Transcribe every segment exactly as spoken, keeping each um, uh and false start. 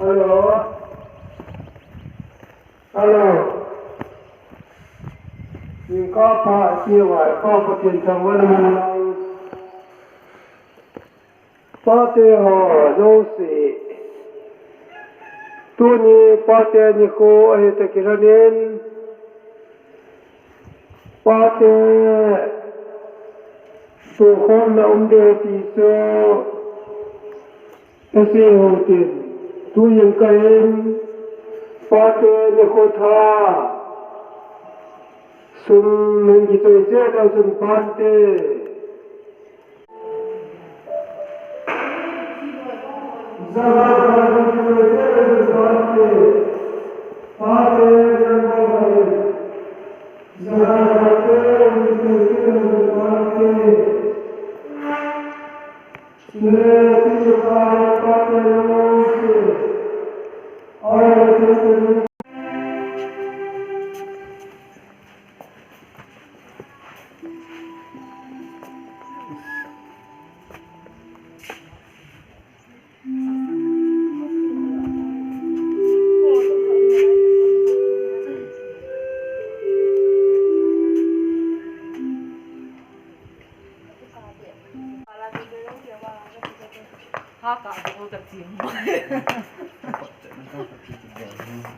Hello. Hello. Jingkah pha, chibai pha, Pathen thangvahna man lang. Pate ho jouse, tuni pate nikho ahi tah kilhonin, pate tohkhomna um ding ti chu isei u hitin, tu jingkah in pate nikho tha sum hin kichoi cheh ding chun pate.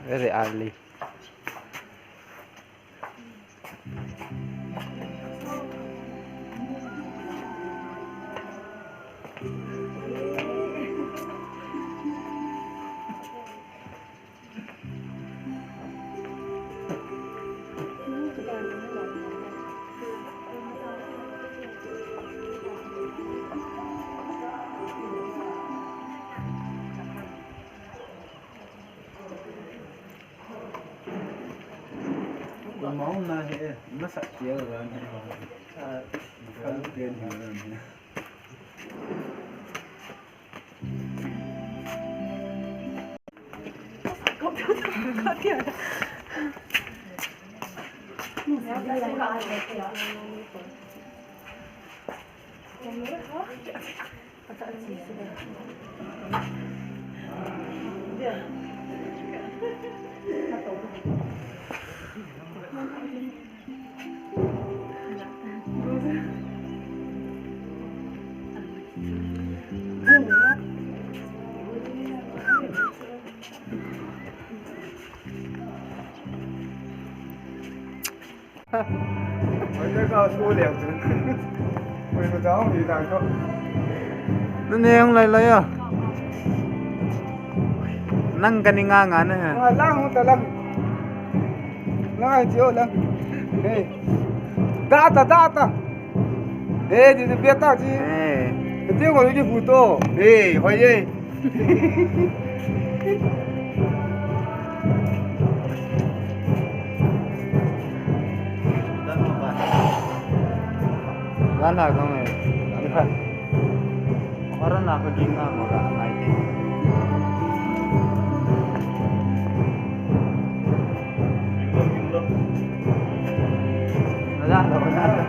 Very early. Mong na he, masak tiang ran he. Ah, kan tiang ran he. Nang neng lai lai a. Nang kani nga nga na ha. Nga lang, ta lang. Nga ji o lang. Hey. Da ta, da ta. Hey, di di beta ji. Hey. Ti ko ji photo. Hey, hoi ye. Lana kong eh. Ora na ko jing na mo ra nai te. Lana, lana.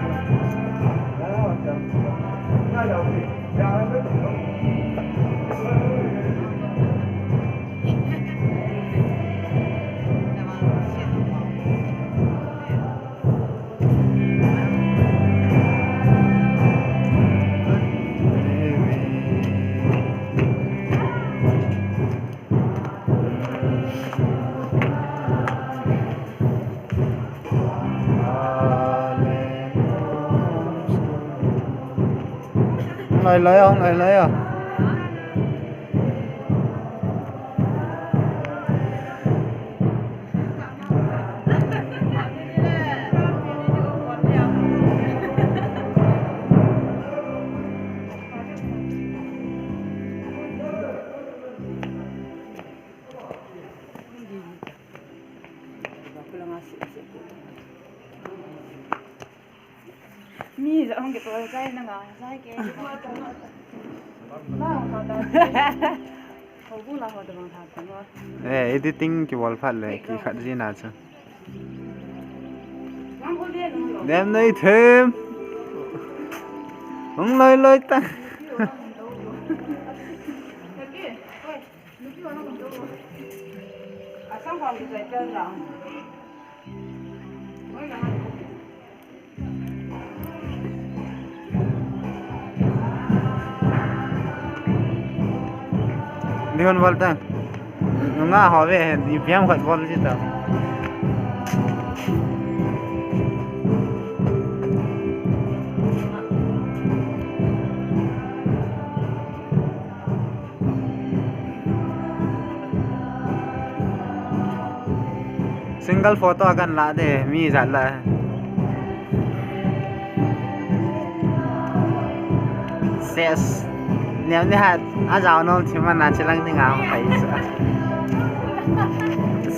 Lai lai a, lai lai a. Mi ja hung ke to jai na nga, jai ke. Na, na, na. Ho bu la ho da bang tha ko. Eh, editing kibol phat le, kikhat ji na chu. Dem nei them. Hung loi loi ta. Dihon bol ta. Nunga ho ve, ipi ham khat bol ji ta. Single photo akan la de, mi jat la. Ses. Niam ni hat, a jao nom thim ana chilang ni ngam kai sa.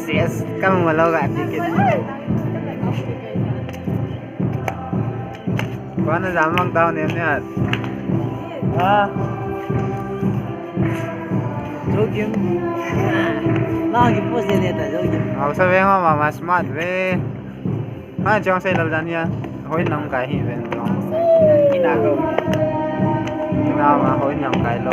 Ses, kam mo lo ga ti kit. Kona jam mang tao nem ne at. Ha. Jokim. Lang ki post de le ta Jokim. Au sa ve ma ma smart ve. Ha chong sei lal dan ya. Hoi nam kai hi ven. Ina ko. Ina ma hoi nam kai lo.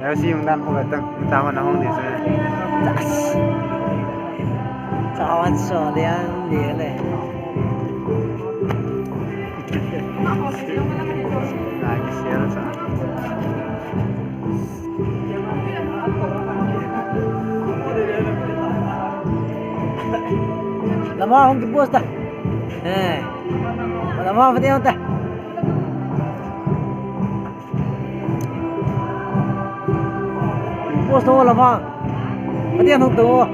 Leo si yung dan ko gatang, yung tama na hong di sa. Sa kawan so, lian, lian eh. Lagi siya sa. Lama hong kipos ta. Eh. Lama pati hong ta. Post ho la vang. Ati anung to.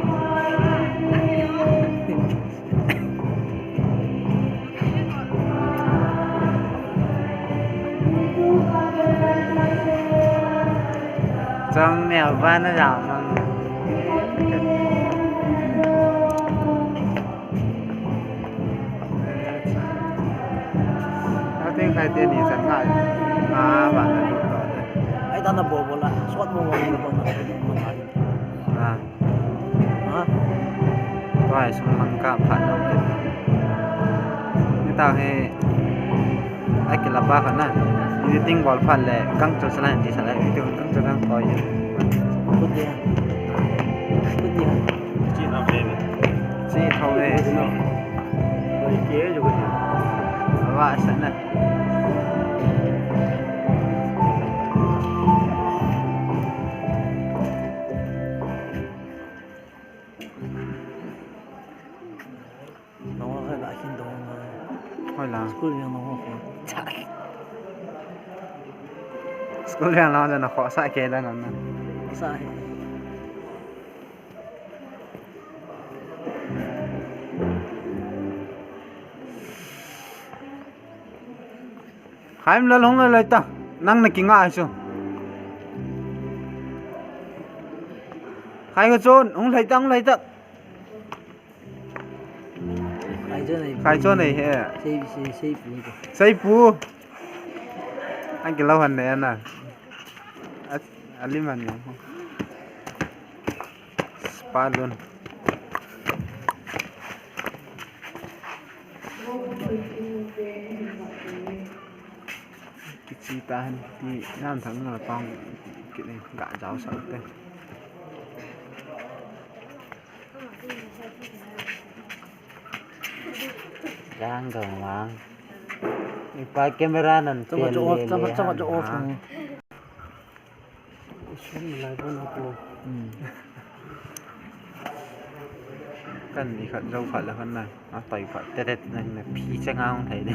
Chang ne ba na jam. Ating khai te ni chan ngai. Ah, ba na du to. Ai ta na bo bo la, sot mo mo mo na. Ah. Ha? Tua sum mang ka phat lo te. Ni ta he. Ai kila pa kha na. Ni ting bol phat le, kang chol sala ni sala, ni ting kang chol kang koi. Kut dia. Kut dia. Chi thau le. Chi thau le. Oi, ke jo ko. Wa sa na. Nong ka la kin dong na. Hoi la. School yang nong ko. School yang la na ko sa ke la na. Sa he. Khaim lal hung lal ta. Nang na kinga chu. Khai ko chun, hung lai ta, hung lai ta. Khai chun nei. Khai chun nei he. Sei, sei, sei pu ko. Sei pu. An kilo han nei ana. At, alim han nei. Spalun. Kichi ta han ti nan thang na pang kini ga jao sa te. Jang dong mang. Ipa camera nan. Chama cho off, chama, chama cho off. Sum lai bon ko. Hmm. Kan ni khat jo khat la kan na. A toi khat te te na na phi cha nga hong thei de.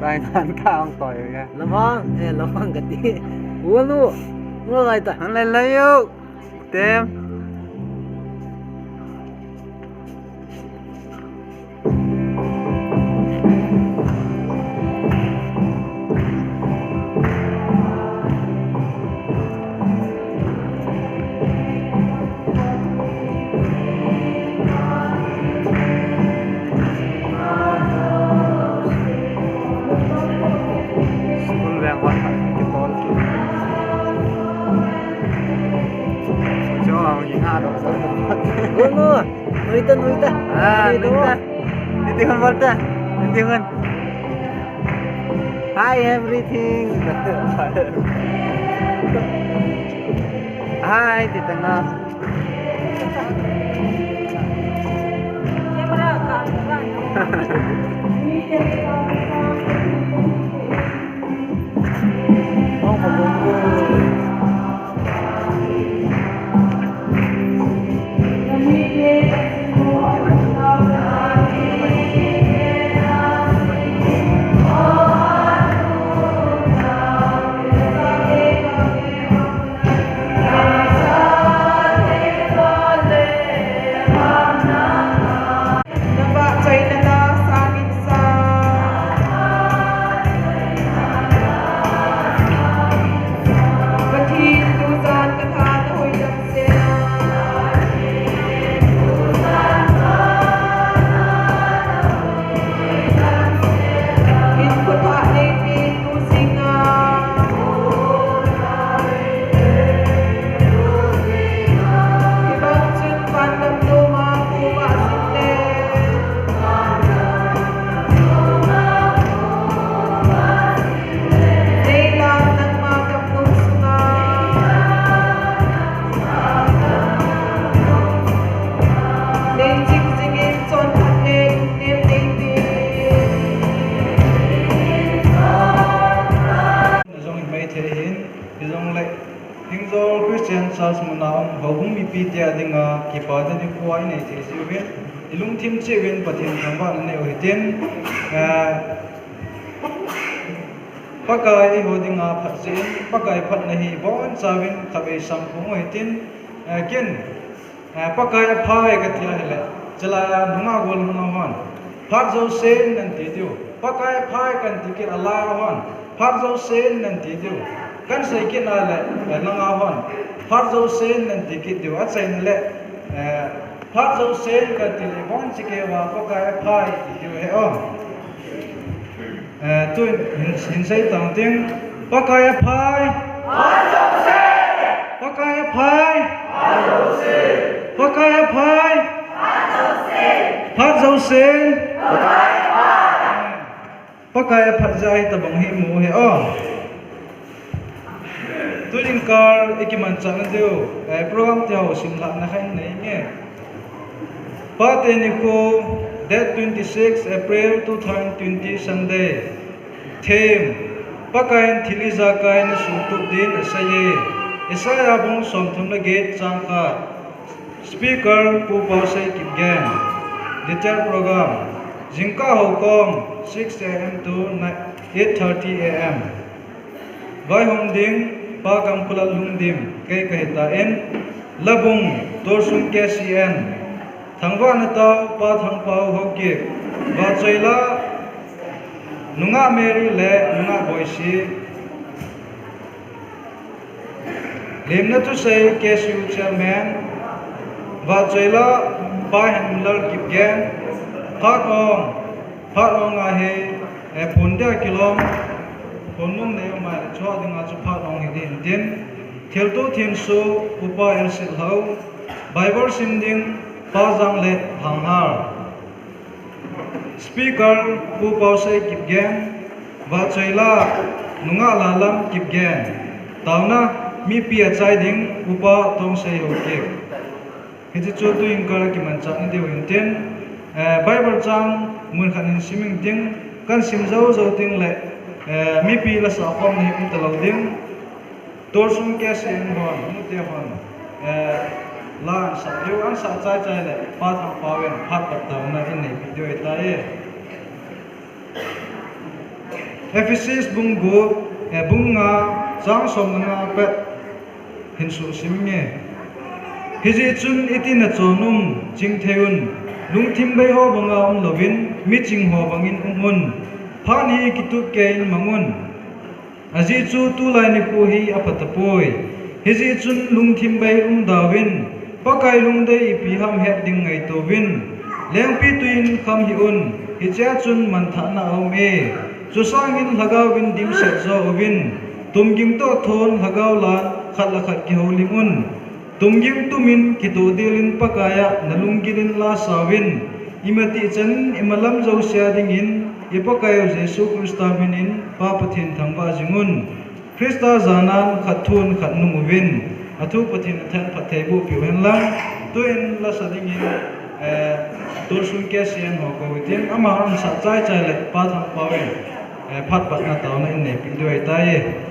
Pai nan ta hong toi ya. La vang, eh, la vang ka ti. Wo nu. Ngo lai ta. Han lai lai yo. Tem. School veng hon khat kitol kit. Cho ang ki nga do sa. Go no. Nuita, nuita. Ah, nuita. Nuita. Hindi hon bolte, Hindi hon. Hi everything. Hi, Tita Nga. Jong hi maithei hin, hijongle Hingjol Christian Church muna um houbung mipi te a dinga kipana nikho inei thei jiuvin, ilungthim cheh uvin Pathen thangvahna neiu hitin, eh, Pakai eiho dinga phat jeh in, Pakai phatna hi ibonchauvin khatvei samphong u hitin, eh, ken, eh, Pakai aphai kati ahile, chelai a nungah gollhang ho hon, phat jousen nanti diu. Pakai aphai kanti kit a, lai a hon, phat jousen nanti diu. Kansei kit na le, eh, langa hon, phat jousen nanti kit diu. Achaina le, eh, phat jousen kanti le, iboncha kei uva Pakai aphai ti diu ahi o. Eh, tun hin, hinsei tang ting. Pakai aphai. Pakai aphai. Pakai aphai. Phat jousen. Pakai aphat jeh a hitobang hi imu ahi o. Tujingkah ikimanchah nadiu, eh, program tiho simlhahna khat inei inge. Pate nikho, date twenty-six April two thousand twenty, Sunday. Theme: Pakai in thil ijakai nasuhtup din aseiye. Isaiah bung somthum le get chang khat. Speaker, Pu Paosei Kipgen. Detail program, jingkah houkom, six A M to eight thirty A M. Vaihom ding, Pa Kamkhulat Lungdim, kei kahitan, la bung, Torsung K C N. Thangvahna tao, Pa Thangpao Haokip. Vahchoila, Nungah Mary le Nungah Boisi. Lemna thusei K C U Chairman, Vahchoila, Pa Henmlal Kipgen. Phat ong, phat ong ahi, eh, phone dia kilom, phone nung nei um ahile, chua dinga chu phat ong hiding tin. Thilto themsuh, Upa L Sitlhou. Bible sim ding, Pa Jangle Lhanghar. Speaker, Pu Paosei Kipgen. Vahchoila, Nungah Lalam Kipgen. Taona, mipi achai ding, Upa Tongsei Haokip. Hiche chu tujingkah kimanchah nadiu hintin, eh, Bible chang mun khat hin sim inting, kahin sim jou jou tengle, eh, mipi lasah khomna hi um talou ding. Torsung K C N hon, nute hon, eh, la ansah diu, ansah chai chai le, Pa Thangpao in phat pat taona in neipi diu ahitai. Ephesus bung gup, eh, bung nga, chang som le nga pat hin suhsim inge. Hijeh chun iti nachon un, chingthei un, lungthim bei ho banga um louvin, miching ho bangin um un. Phat hi kitup keiyin mang un. Ajeh chu tulai nikho hi aphatapoi. Hijeh chun lungthim bei umda uvin, Pakai lungdei ipi ham het ding ngaito uvin. Lengpitwi in kham hih un, hichea chun manthahna aum e. Chusangin lhagao vin dimset jo uvin, tumging toh thon lhagao lan khat le khat kihoulim un. Tumging tumin kitoh delin Pakaiya nalunggilin la sauvin. Imatih chan imalam jousea dingin, i Pakaiyu Jesu Christa minin Pa Pathen thangvah jingun. Christa janan khat thun khat nung uvin, athu Pathen athan phatthei boh peh uhen lang. Tuin lasa dingin, eh, Tolsung K C N ho kou uhitin, amahon sah chaichai le Pa Thangpao in, eh, phat patna taona in neipeh diu ahitai.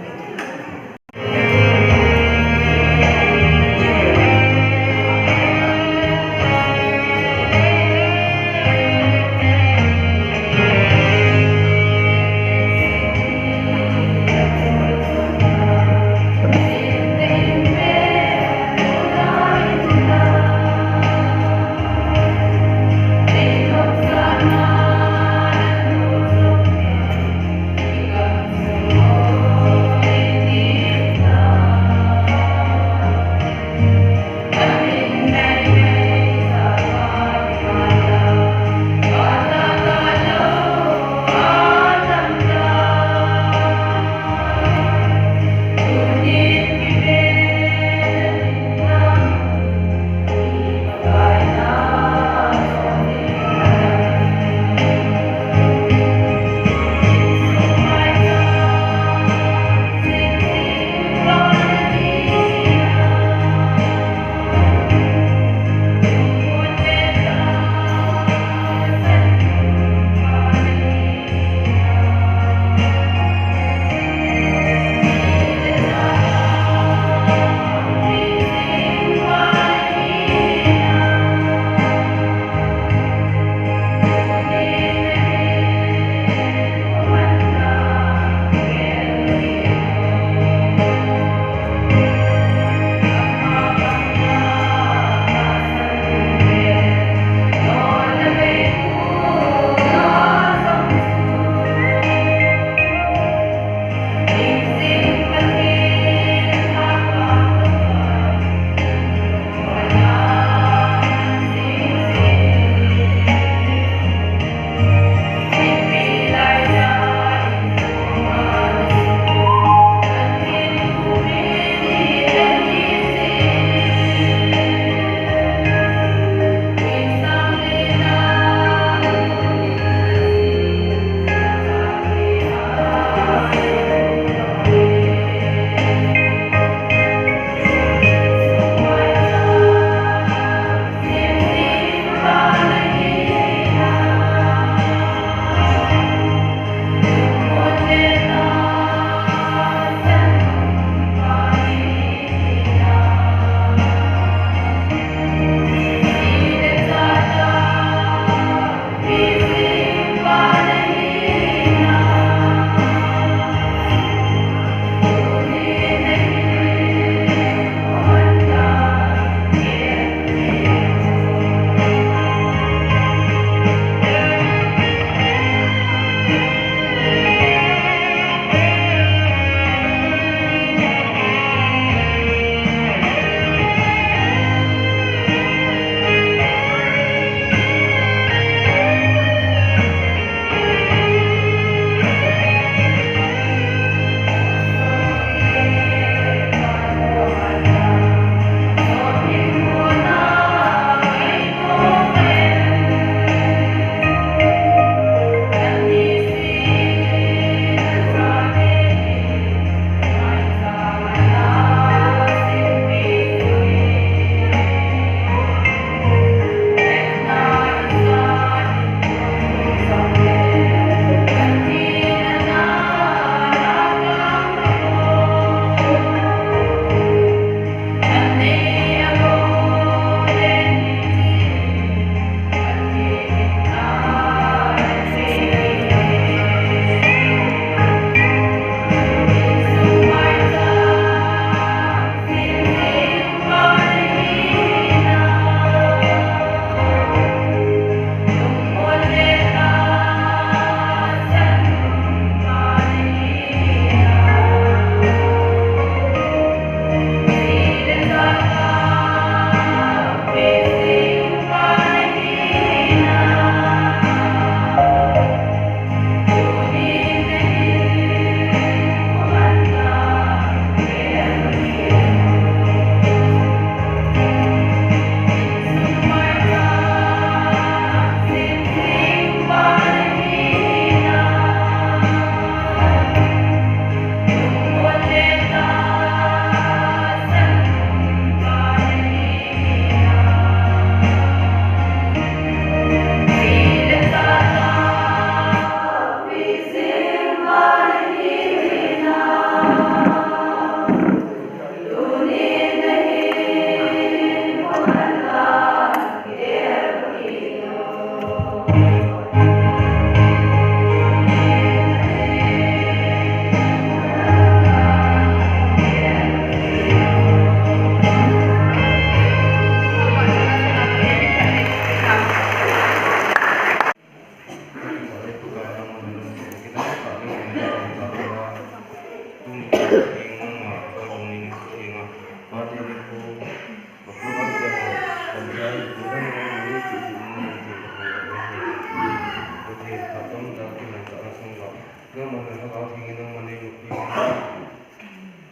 Nangman le Lhagao Theng in nangman neimapui.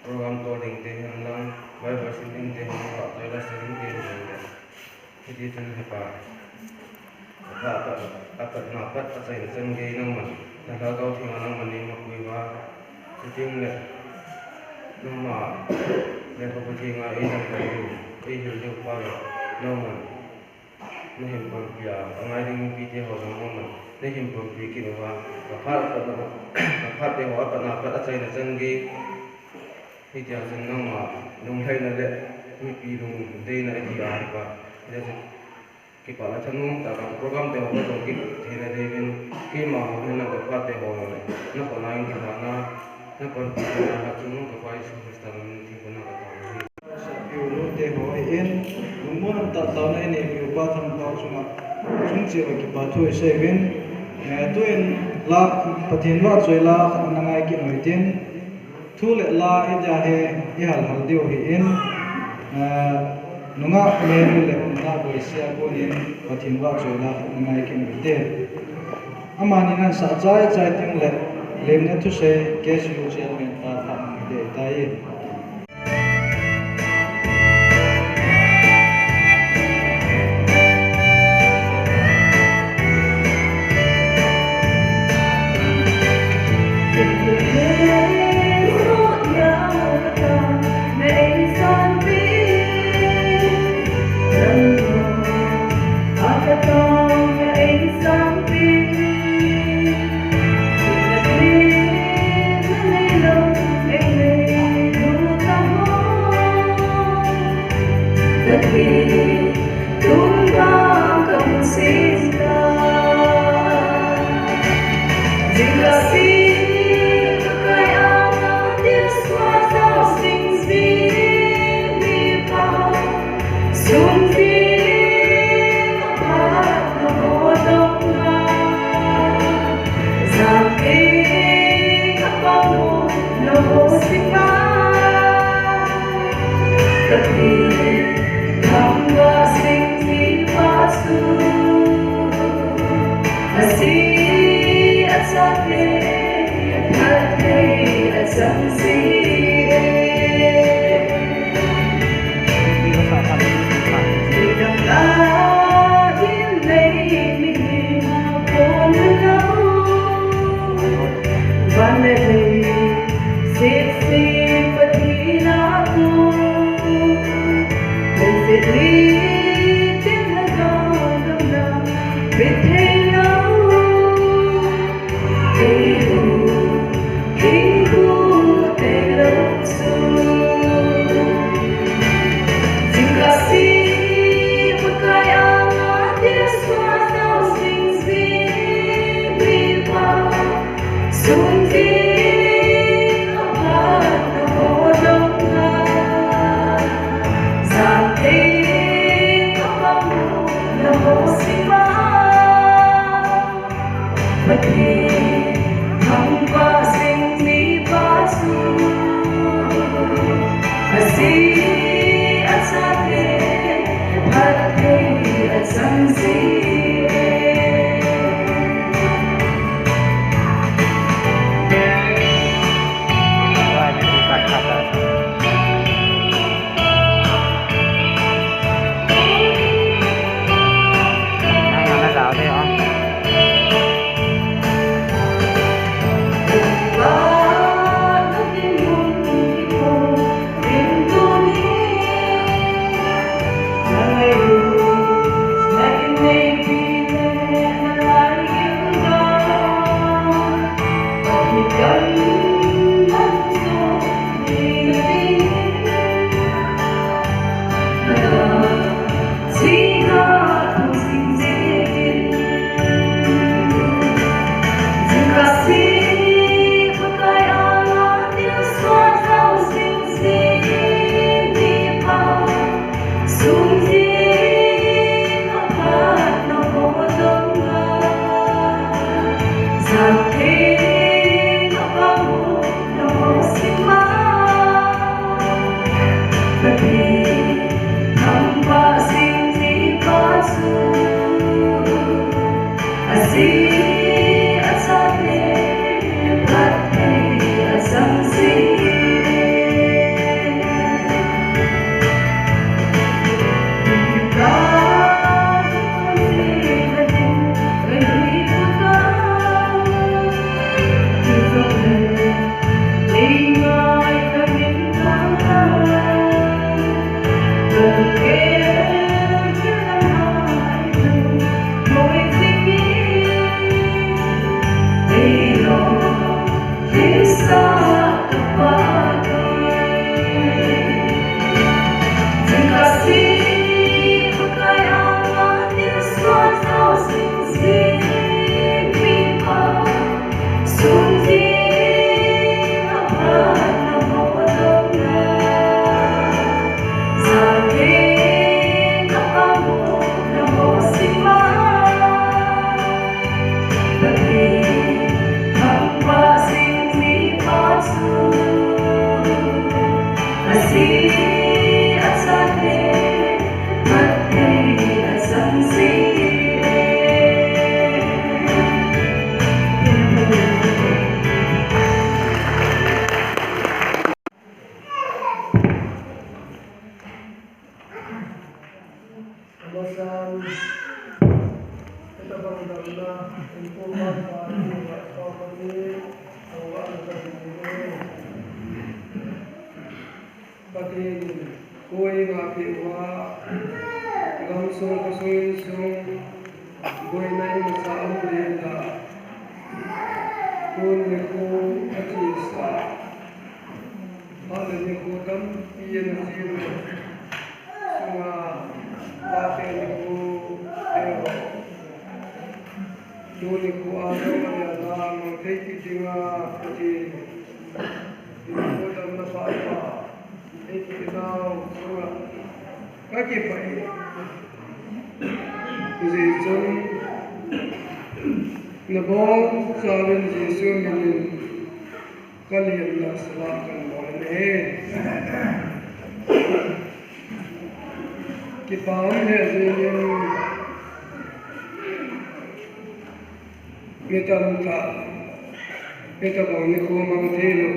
Program tol ding te hen lang, Bible sim ding te hen lang, vahchoi la sim ding te hen lang. Hiti chun hepa, aphat, aphat, aphat, aphat, achaina chan gei nangman, na Lhagao Theng a nangman neimapui uva. Chuteng le, nangma lekhabu theng a eidam diu, eihil diu pa le, nangman nahin panpi a, angai ding mipite ho jong nangman nahin panpi kit uva, aphat, aphat, aphat te ho, aphat, aphat, achaina chan gei. Hitia chun nangma lunglhaina le mipi lungdeina ahi a, hepa. Hijeh chun kipah le thanom tah a program te ho kadong kit theina diuvin, keima ho hin nang kaphat te ho le, na khut a in thadana, na panpina a chun nang kapa Jesu Christa min in thengpuna katao ahi. Sapiu nu te ho ahin, lungmon tah taona inei piu pa Thangpao chunga, chungcheh uva kipa thu isei uvin, eh, tuin la, Pathen vahchoi la khat ana ngai kit u hitin, thu le la hitia hi ihal hal diu ahin, eh, nungah Mary le nungah Boisia konin Pathen vahchoi la khat ana ngai kit u hite. Amani nan sah chai chai teng le, lemna thusei K C U chairman pa phat nang hite tai. Sung, sung, sung, boina imacha aum le ta. Tun nikho achesa. Phat le nikho tampi ana chin. Sunga, phat le nikho, eh, tun nikho a jong ana la mang thei kit dinga, Pathen in nikho damna pha pha. Ei, kei nau chunga ka kipah e. Hijeh chun nabonchauvin Jesu minin ka liamna salam kahin bol ahi. Kipa um lheh jengin, mi tamtah, hitabang nikho mang thei lou,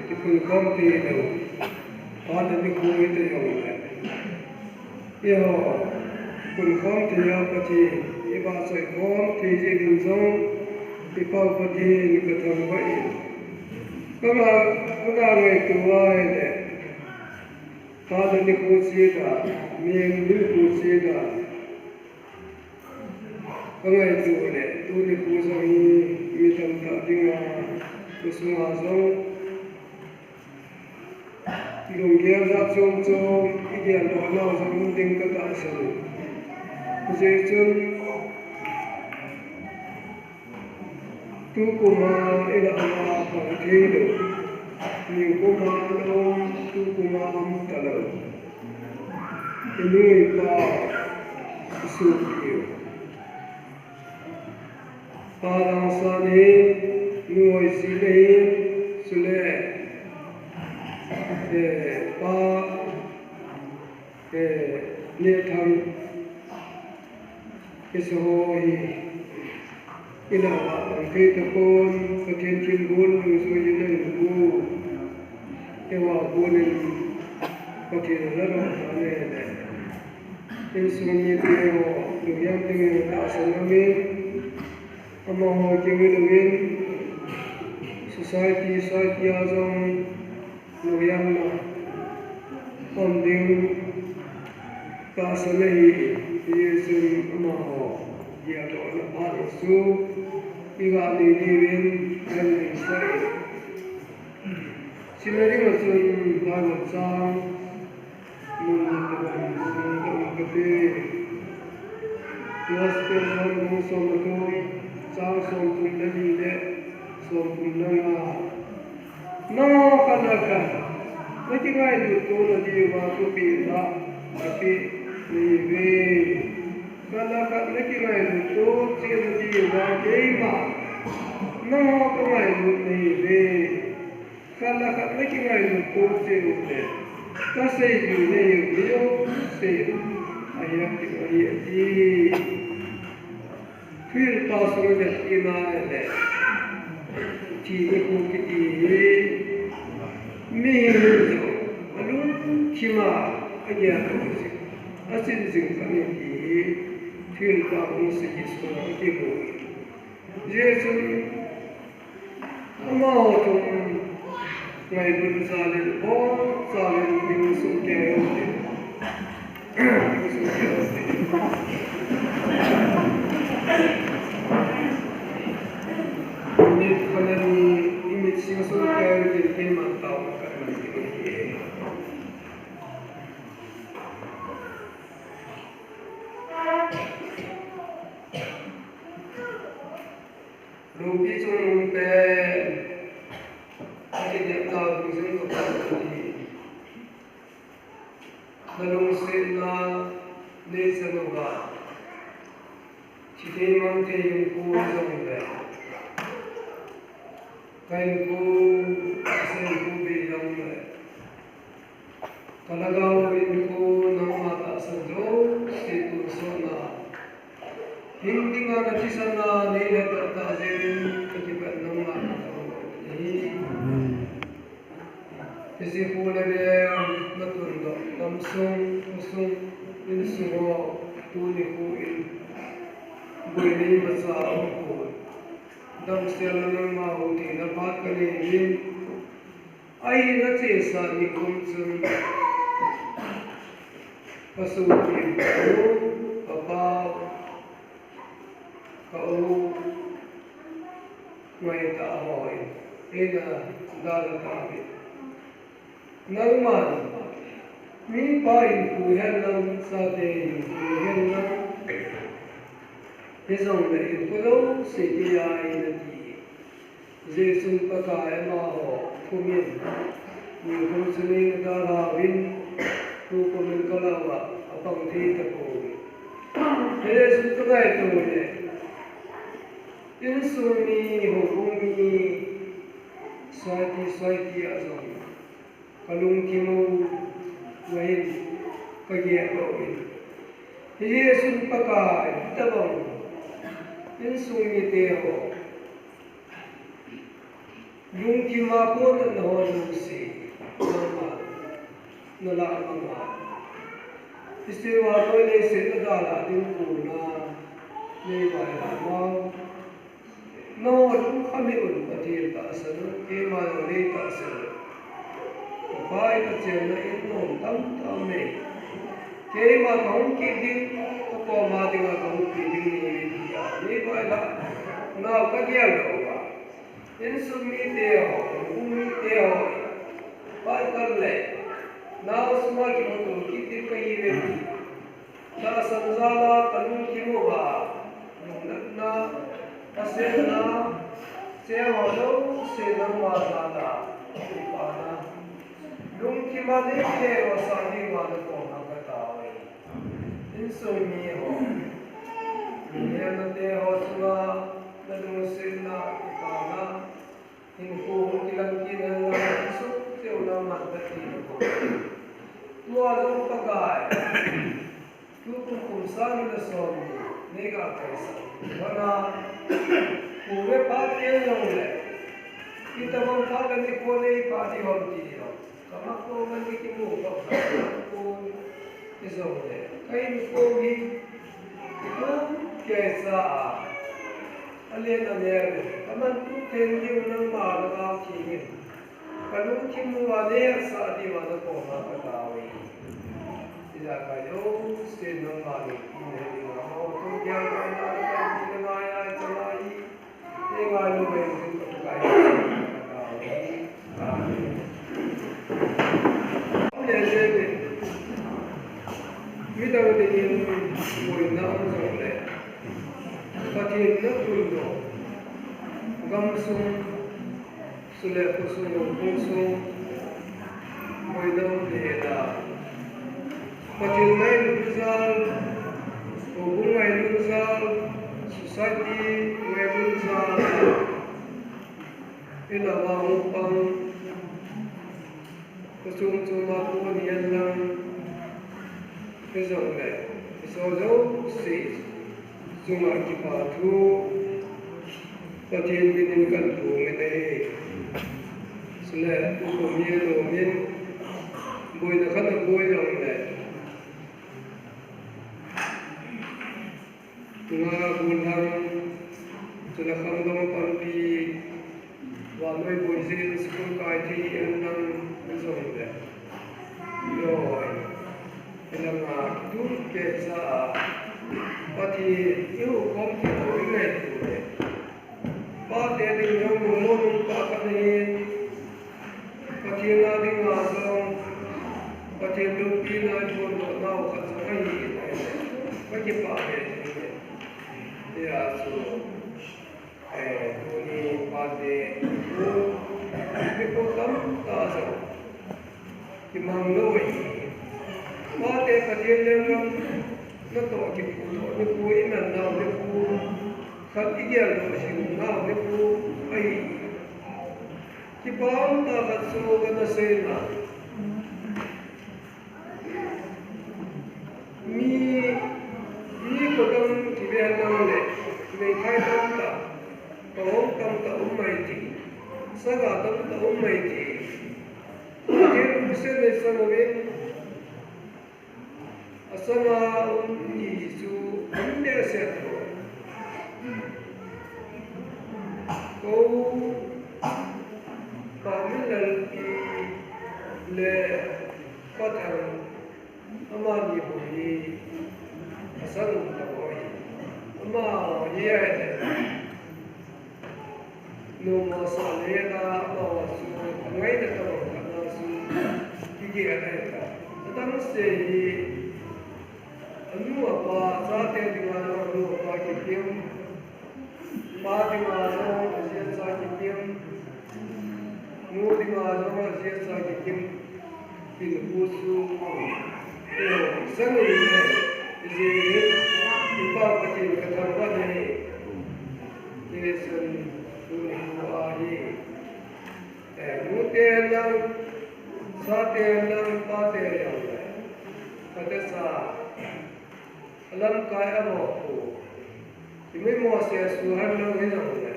kipunkhom thei lou, phat le nikho hita jongle, eiho kipunkhom thei a Pathen ivahchoi khom thei jeh in jong, i Pau Pathen kathangvah e. Kaga, kaga ngaito uva ahile, phat le nikho cheh a, mi nikho cheh a, ka ngaito le, tuni nikho jong hi mi tamtah dinga, khosung a jong lunggel jat chom chom, i geldoh nau jong um ding ka tahsan e. Hijeh chun, tukum a i lah uva pang thei lou, nikum a i um, tukum a um talou. I nu i pa, i sopi u. Pa Langsang ahin, nu Hoising ahin, chule, eh, pa, eh, Nehthang, hiche ho hi, i lah uva pang thei tapon, Pathen thilbol nungjui in ahin pu. Eiho a konin Pathen in ahin pu ahi le. Insung mite ho, lunghem dingin tahsan aumin, amaho kiu hilou in, society, society a jong lunghem na um ding tahsan ahi, hijeh chun amaho geldohna phat chu i ga nei diuvin, kan nei sah e. Chule ding a chun Bible chang mun na ka bang sung ka um kate. Gospel John bung som le thum, chang somthum le li le somthum le nga. Nangho khat le khat na kingailut to nadiuva thupeh lah napeh nahiuve. Khat le khat na kingailut to cheh nadiuva keima nangho kangailut nahiuve. Khat le khat na kingailut to cheh u le, kasei diu nahiu, sei u ahi, ati, ahi, ati. Thuhilpa sung le tina le, thi nikho kiti hi, mihem in jong alungthim a agel jing, achin jing khat ahi ti hi, Thuhilpa bung sagi sunga kimu. Hijeh chun, amaho thum ngailut jal in, bol jal in, ding sung kei u hite. Ding sung kei u hite. Minute khat le ni, i mit sing sung kei u hite, keiman taona kahin nei ding ahi. Loupi chungnung pen, akinepnau dungjuiyin ka pang ahi. Nalungsetna neichan uva, chithei mangthei hinkho hijongle, kahinkho, kasei hinkho bei jongle, kalhagao hinkho nangma tahsan jouse tonsot na, hing dinga nathisan na neilhep tah jeh in kakipah in nangma kathangvah e. Amen. Hiche khu le veng natundoh, gamsung, khosung, insung ho, tuni khu in, boina imacha aumpon. Damsel a nangma hou theina phat kanei in, ahina chesa nikum chun, kasopi u, Ka u ngai ta hoi, ina dala ta bi. Nangman, mipa in ku hen lang, sate in ku hen lang. Hijong le in ku lo se ti ai na ti. Jesun Pakai amaho thumin, nikum chuning adalhauvin, tukumin kalauva apang thei tapouve. Jesun Pakai tole, insung mi, houbung mi, society, society a jong kalungthim uva hin kagel doh in. Hiche sun Pakai, hitabang insung mite ho lungthim a kon natna ho lungset, nangma, nalah manga. Hiche vannoi leiset nadalhah ding kona, nei vailhah mao. Nangho lungkham hih un, Pathen tahsan un, keima jong nei tahsan un. Kapa in kachenna in nom tamtah um e. Keima kahung kit ding, kakoma dinga kahung kit ding ni, tia nei vailhah nau kagel doh uva. Insung mite ho, houbung mite ho, Pakai le, nao sunga kimuto kit ding kahiuve. Tahsan jal a kalungthim uva, lungnatna, tahsanna, cheng ho jouse nangma jal a, kipana. Lungthim a nei kiletsah diuva nakoma katao e. Insung mi ho, lungnatna te ho chunga, nalungsetna, kipana. Hinkho hung kilang kit hen lang, insung cheh u nangman Pathen in. Tua jong Pakai, tukum kum sang ni le som ni, nei ga kaisah. Vana, pu le pa te jong le, itobang phat le nikho nei pha ding ham ti jong. Kama ko man ni kimu ko ko. Ijong le, kahin ko hi, ko kei sa a. Ale na le, kaman tu ten diu nangma na ga ki ni. Kalungthim uva neihetsa diuva nakoma katao e. Ija kajouse nangma lungthim he diuva, mao tu gel ngai na, ngai na, ngai na, ngai na. Midang dingin boina um jongle, Pathen na tun doh, gamsung, chule khosung, houbung sung, boina um ding ahi. Pathen ngailutna jal, houbung ngailutna jal, society ngailutna jal, ilah a hung pang, kachom chom a kon hihen lang, hijongle, hiche jouse chunga kipa thu, Pathen minin kahin phong e. Chule, tukum hi anom in, boina khat aboi jongle, nga gollhang, chule khangdong tampi, vannoi boi jin school kai thei hihen lang, hijongle. Loi, hilanga kitu kei sa a, Pathen ihukhom kit u ingaito le. Pate ding jong lungmon um tah khat ahin, Pathen a dinga jong, Pathen loupina iphondoh nau khat jong ahi in ahile, kakipah be jing e. Hijeh chun, eh, tuni pate, nikho, nikho tamtah jong kimang lou ahi. Pate Pathen lenggam natoh kipuidoh nikho, iman nau nikho, khat igeldoh jing nau nikho ahi. Kipa umtah khat chu kana seina. Mi, mi kho dang kive henlang le, meithai tamtah, pangong tamtah um mai ti, saga tamtah um mai ti. Pathen lungset nei sang uvin, asanga um ti chu um behseh poi. Ko, Paominlalpi le Pathang, amani bou hi, a San tabo hi. Amaho hi ahile, noma sa le na, amaho chu angaina tabo khat na chu kigel ahi ta. Adang se hi, anu apa, chate dinga jong anu apa kikim, pa dinga jong ajia cha kikim, nu dinga jong ajia cha kikim, kin pu su, eh, sang ni ne, ji, ipa Pathen kathangvah e, ti sun, tu ni pu ahi. Eh, nu te lang, chate lang, pate lang, kate sa, alamkai amo pu. Imoi mo se suhan lou hijongle,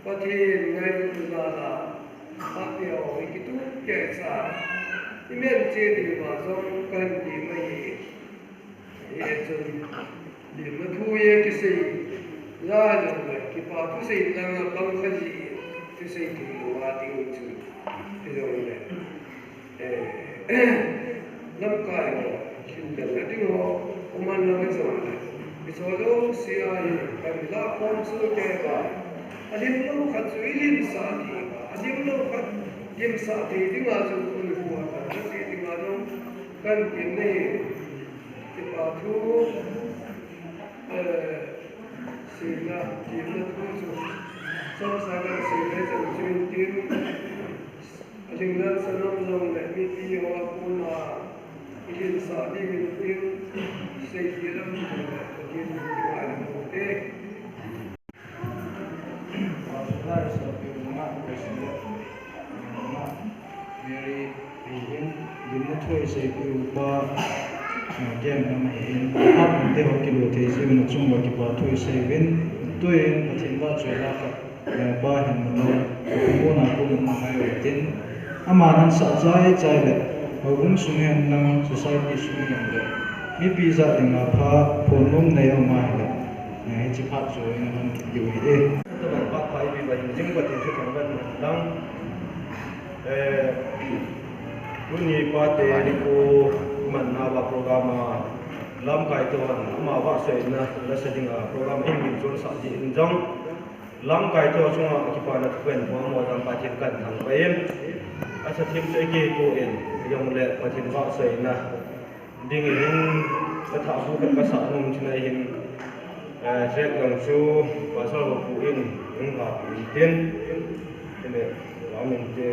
Pathen ngailut jal a, pate ho hi kitup kei cha, imen che diuva jong kahin ti mai hi. Hichun, limna thu hi kisei, la jongle, kipa thusei langa pang kha ji, thusei thei lou a ding chu, hijongle. Eh, lamkai ho, hindan a ding ho, um man lang jong le. Hicho jouse a hi, kan la khom soh kei uva. Alim lou khat chu ilim sah thei uva. Alim lou khat lim sah thei dinga chu, unu pu a kan ti dinga jong, kan ti nei. Kipa thu, eh, seina, limna thu chu. Chomcha kan seina jong chu in tin. Alinglang sa nom jong le mipi ho a kona, ihin sah ding in tin, sei ti lam jong le, Pathen in kingai lam u te. Pastor Lai Sopeu ma, President, ma, Mary, hi in, limna thu iseipiu pa, eh, Kem lam hi in, ha, te ho kilu thei jiu na chung uva kipa thu isei uvin, tuin, Pathen vahchoi la ka. Eh, pa hin mun lou, mun a kum mun ngai u tin. Ama nan sah chai chai le, houbung sung hen lang, society sung hen le. Mipi jat dinga pha, phonnom nei um ahile. Eh, hiche phat chu in hon kit diu ahi e. Tobang pa pa ipi ba hin jing Pathen thu thangvah in lang. Eh, tuni pate nikho manna uva program a lamkai toh hin ama vahchoina lasa dinga program in min chonsah ji in jong. Lamkai toh chunga kipana thupen pum mo jong Pathen kathangvah in. Asa thim chu ikipui in, jongle Pathen vahchoina ding in, kathah bu khat kasah nom chun ahin, eh, track jong chu Pastor Hopu in, hung kap in tin, tin le, amen te.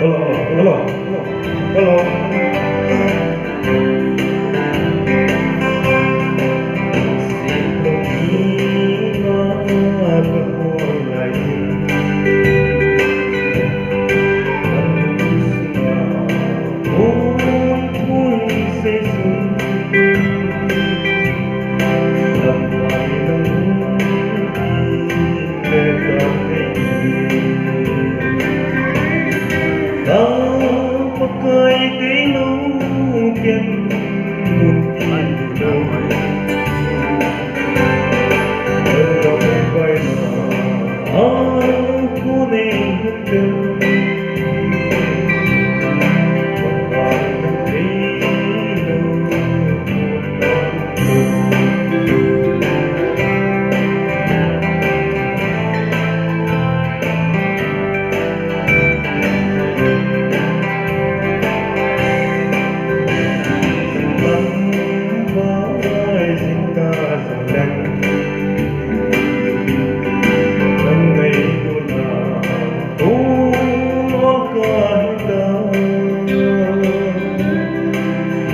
Hello, hello, hello, hello.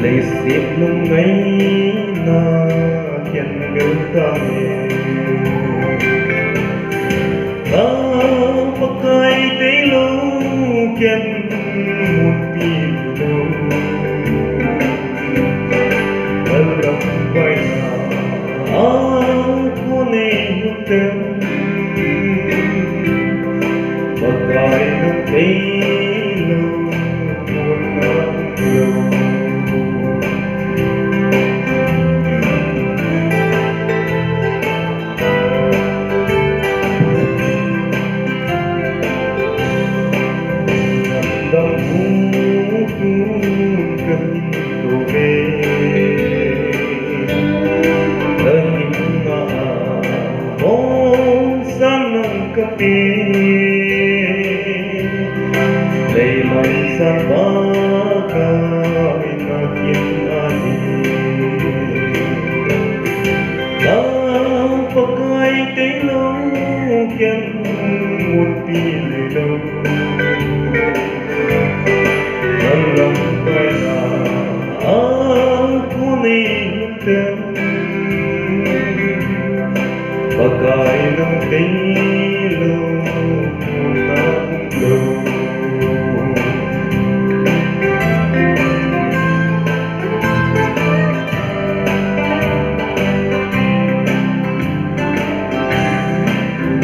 Leiset lungngaina khen beu tange. Na Pakai tailou khen munpi lou. Lalgam paina a kon ei hon tem. Pakai nang tailou kon nang lou. Leilang sat Pakai nakin ahi. Nang Pakai teilou ken munpi neilou. Nang lamkaina a kon ei hung tem. Pakai nang teilou mun na umlou.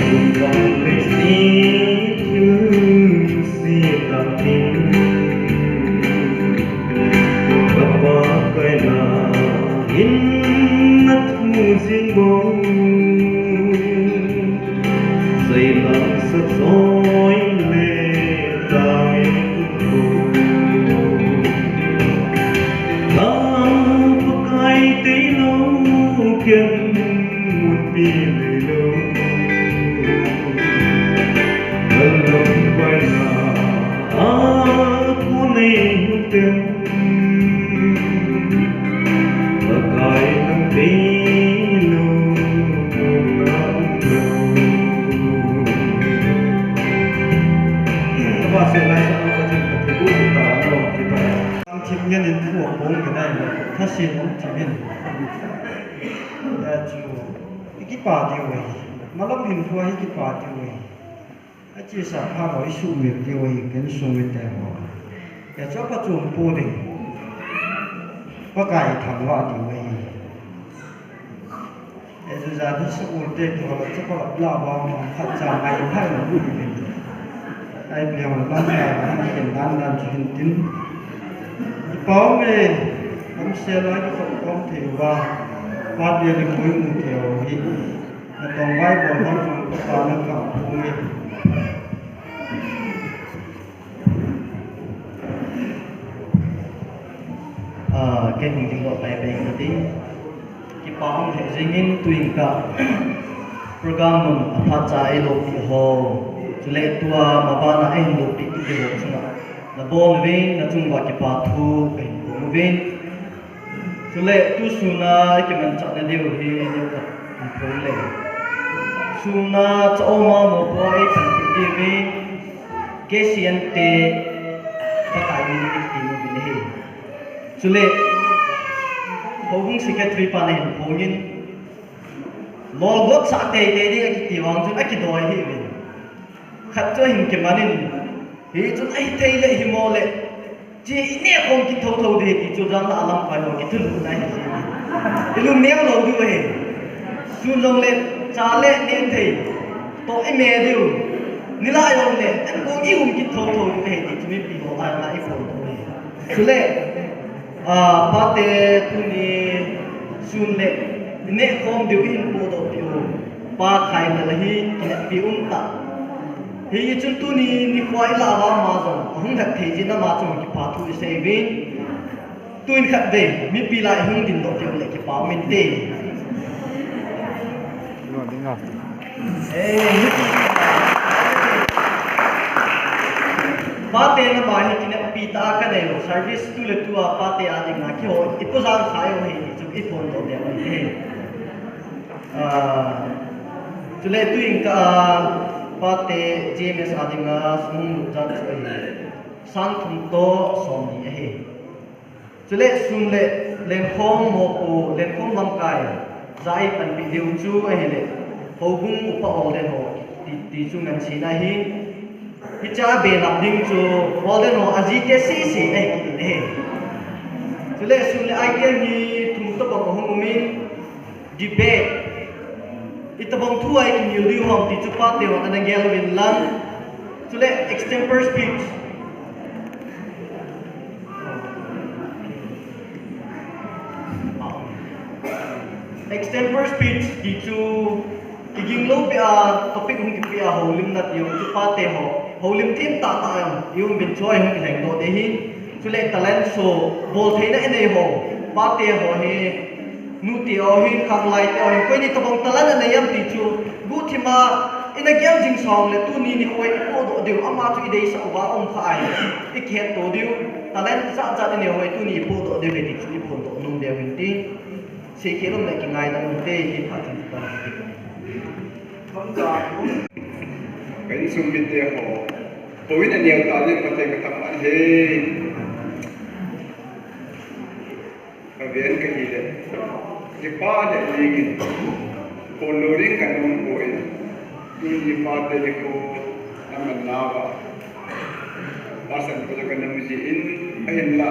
Mun vang leiset thilse tah in ka Pakaina in na thu jing bou. Seilang sat soi le tang in bou. Nang Pakai teilou ken munpi neilou. Nang lamkaina a kon ei hung tem. Pakai nang teilou mun na umlou. Kapa se lai sa ka chin ka thu bu ta no ki pa. Ang thim ngen in thu a pong ngen ai lo. Tha sin ong thim in. Ya chu. I kipa diu ahi. Malam hin thu ahi kipa diu ahi. Achesa phat ho i sumil diu ahi, ken sumil te ho. Achu apha chom pou ding. Pakai thangvah diu ahi. Achu jan hi school te kiho la chu pha la ba ma khat cha ngai phai la bu ding. Ai pi ho la ba ngai ma ken dan dan chu hin tin. Pau me, am se la ki khom khom thei uva. Pa te ni koi mu thei u hi. Natong Bible ham chu ka pa na ka pu nge. Ah, kei hung ding lou pai pai ka ti. Kipa hung he jing in tuin ka program mun aphat cha ei loupi ho. Chule tua mabana ei loupi tu ho chunga. Na bol uvin, na chung uva kipa thu ka hin bol uvin. Chule tu suna i kimanchah na diu hi, diu ka phung le. Suna cha oma mo po a i panpi diu hi, K C N te Pakai min i ti mo bin hi. Chule, houbung secretary pa na hin phungin, lolgot sa tei tei ding a kiti vang chun a kidoi hi uvin. Khat chu hin kimanin, hi chun ahi thei le hi mo le. Chi i neh khom kit tho tho ding ti chu jan la lamkai ho kithulhuh na hi si. I lung neo lou diu ahi. Sun jong le cha le neh thei. To i me diu. Ni la jong le, an ko i um kit tho tho diu ahi ti chu mipi ho a na i phon tho ahi. Chule, ah, pate tuni sun le, i neh khom diu i hin podoh diu. Pa khai na la hi, kineppi um ta. Hi chun tuni nikho a i lah uva ama jong, ahung lhep thei jeh in ama chunga kipa thu i sei uvin. Tuin khatvei, mipi lah a i hung dingdoh diu le kipa um inte. Eh, pate na ma hi kineppi tah a ka nei u, service tu le tu a pate a ding a kihou, i pu jang khai u hi, i chu i phondoh diu inte. Ah, chule tuin ka, ah, pate G M S a dinga sum lut jan chu ahi. Sang thum toh som ni ahi. Chule sun le lenkhom mopo, lenkhom lamkai, ja ei panpi diu chu ahile, houbung upa Walden ho, ti, ti chu ngansi na ahi. Hiche a belap ding chu, Walden ho, ajite sese ahi kiti ahi. Chule sun le item hi thum tobang ahung umin, debate. Itobang thu a i kihil diu ham ti chu pate hon ana gel uvin lang. Chule extempore speech. Extempore speech ti chu kiging lou peh a topic hung kipeh a houlimna ti chu pate ho. Houlim them tah tah jong i um uvin chu a hung kilhengdoh ding ahi. Chule talent show, boltheina i nei ho, pate ho hi, nute ho hi, khanglai te ho hi, koi ni tobang talent anei am ti chu, guhthim a, Ina gel jing song le tuni nikho i pohdoh diu, ama chu i deisah uva um kha ahi. I kihetto diu, talent jat jat i neiu hi tuni i pohdoh diu ve ti chu i phondoh nom diu ahin ti. Seikhel um le kingaidam um te, i phat chun ta. Ka insung mite ho, houin aneo tah le Pathen ka thangvah e. Ka ven ka hi le, kipah le dingin, phondoh ding ka nom poi. Tuni pate nikho, aman nauva. Pastor pa ka nom jin, ahinla.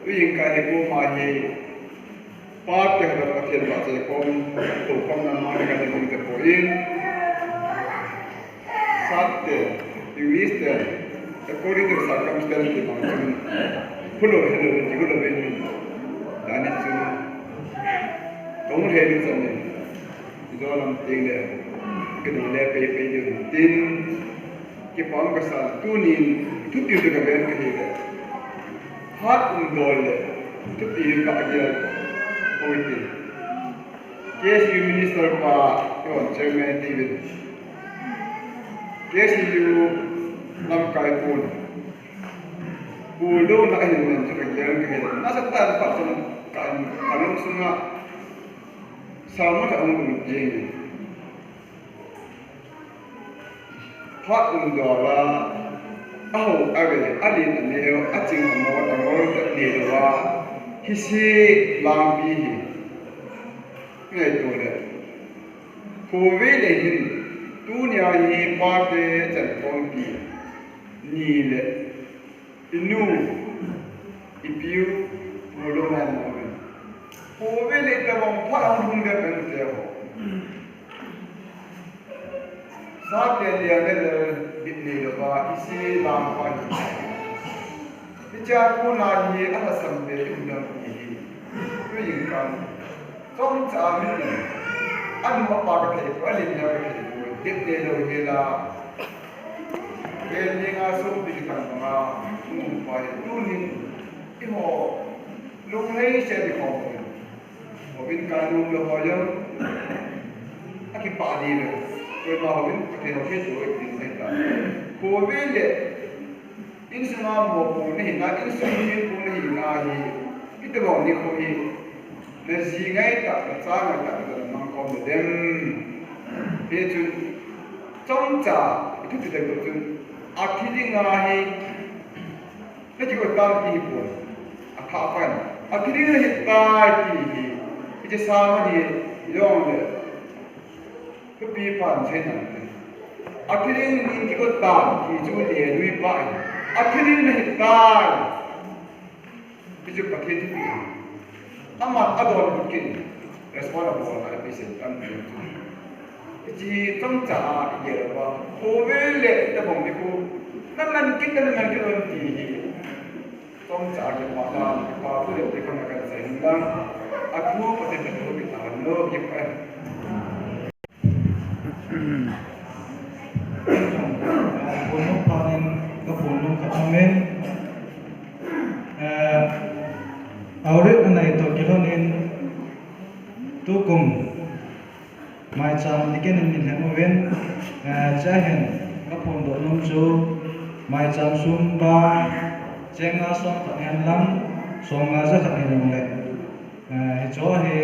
Tujing ka hi koma hi, pate ho Pathen vahchoi khom, to khom na ma ka nom te poi. Sat te, English te, according to circumstance ti bang chun, hulou helou ti hulou ve ni. Tani chun, kong helou chan ni. Ijo lam ting le, kidang le pei pei diu tin. Kipah ka sa, tunin, thupi tu ka ven ka hi le. Hat um dol le, thupi ka gel, koi tin. K S U Minister pa, yon Chairman David. K S U lamkai pun. Pulou na hin men chu ka gel ka hin. Nasa ta pa chun ka, ka lung sunga. Salmo ka ang ding. Phat um dol a, aho, ave, alin, aneo, aching, amol, amol, te, neilou a, hise langpi hi. Ngaito le. Khovei le hin, tunia hi pate chan khompi, ni le, inu, ipiu, pulou na mo. Khovei le tabang phat ang hung de pen te ho. Sate lia le le bit neilouva, isi lang pa hi. Hiche a kona hi, alhasam ve, i um dam hi. Tujing kan. Chomcha min. Anu apa ka thei, alin na ka thei, bit neilou hi la. Vel ni nga sum pi kan ma, um pa hi, tunin. Iho, lunglhai se di ho. Houin ka nom lou ho jong. Akipah di lou. Koima houin, Pathen hou hi tu, i tin sai ta. Khovei le, insunga mopo nahi na, insung hi pu nahi na hi. Iti bou nikho hi. Na ji ngai ta, na cha ngai ta, na mang khom le dem. Hichun, chomcha, i thu ti ta chun. Athi dinga hi. Nakigot tam ti hi pon. Atha pan. Athi ding nahi tai ti hi. Hiche Sam ani jong le. Thupi pan sei nante. Athi ding in kigot tam ti chu le lui pa hi. Athi ding nahi tai. Hichu Pathen thupi. Aman adon buk in. Responsible na represent tam ti. Hiche chomcha a i gel uva, khovei le tabang nikho, na man kit, na man kit lou ti hi. Chomcha a kipah dan, kipah thu le ti khona kan sei lang. Athu Pathen in thu kipah lou, kipah. Phone lou phat in, ka phone lou ka amen. Eh, Aurek anai toh kilhon in, tukum. Maicham tikin in min lheng uvin, eh, hiche hin ka phondoh nom chu, maicham sum ba, cheng nga som khat hen lang, som nga ja khat hin lang le. Eh, hicho hi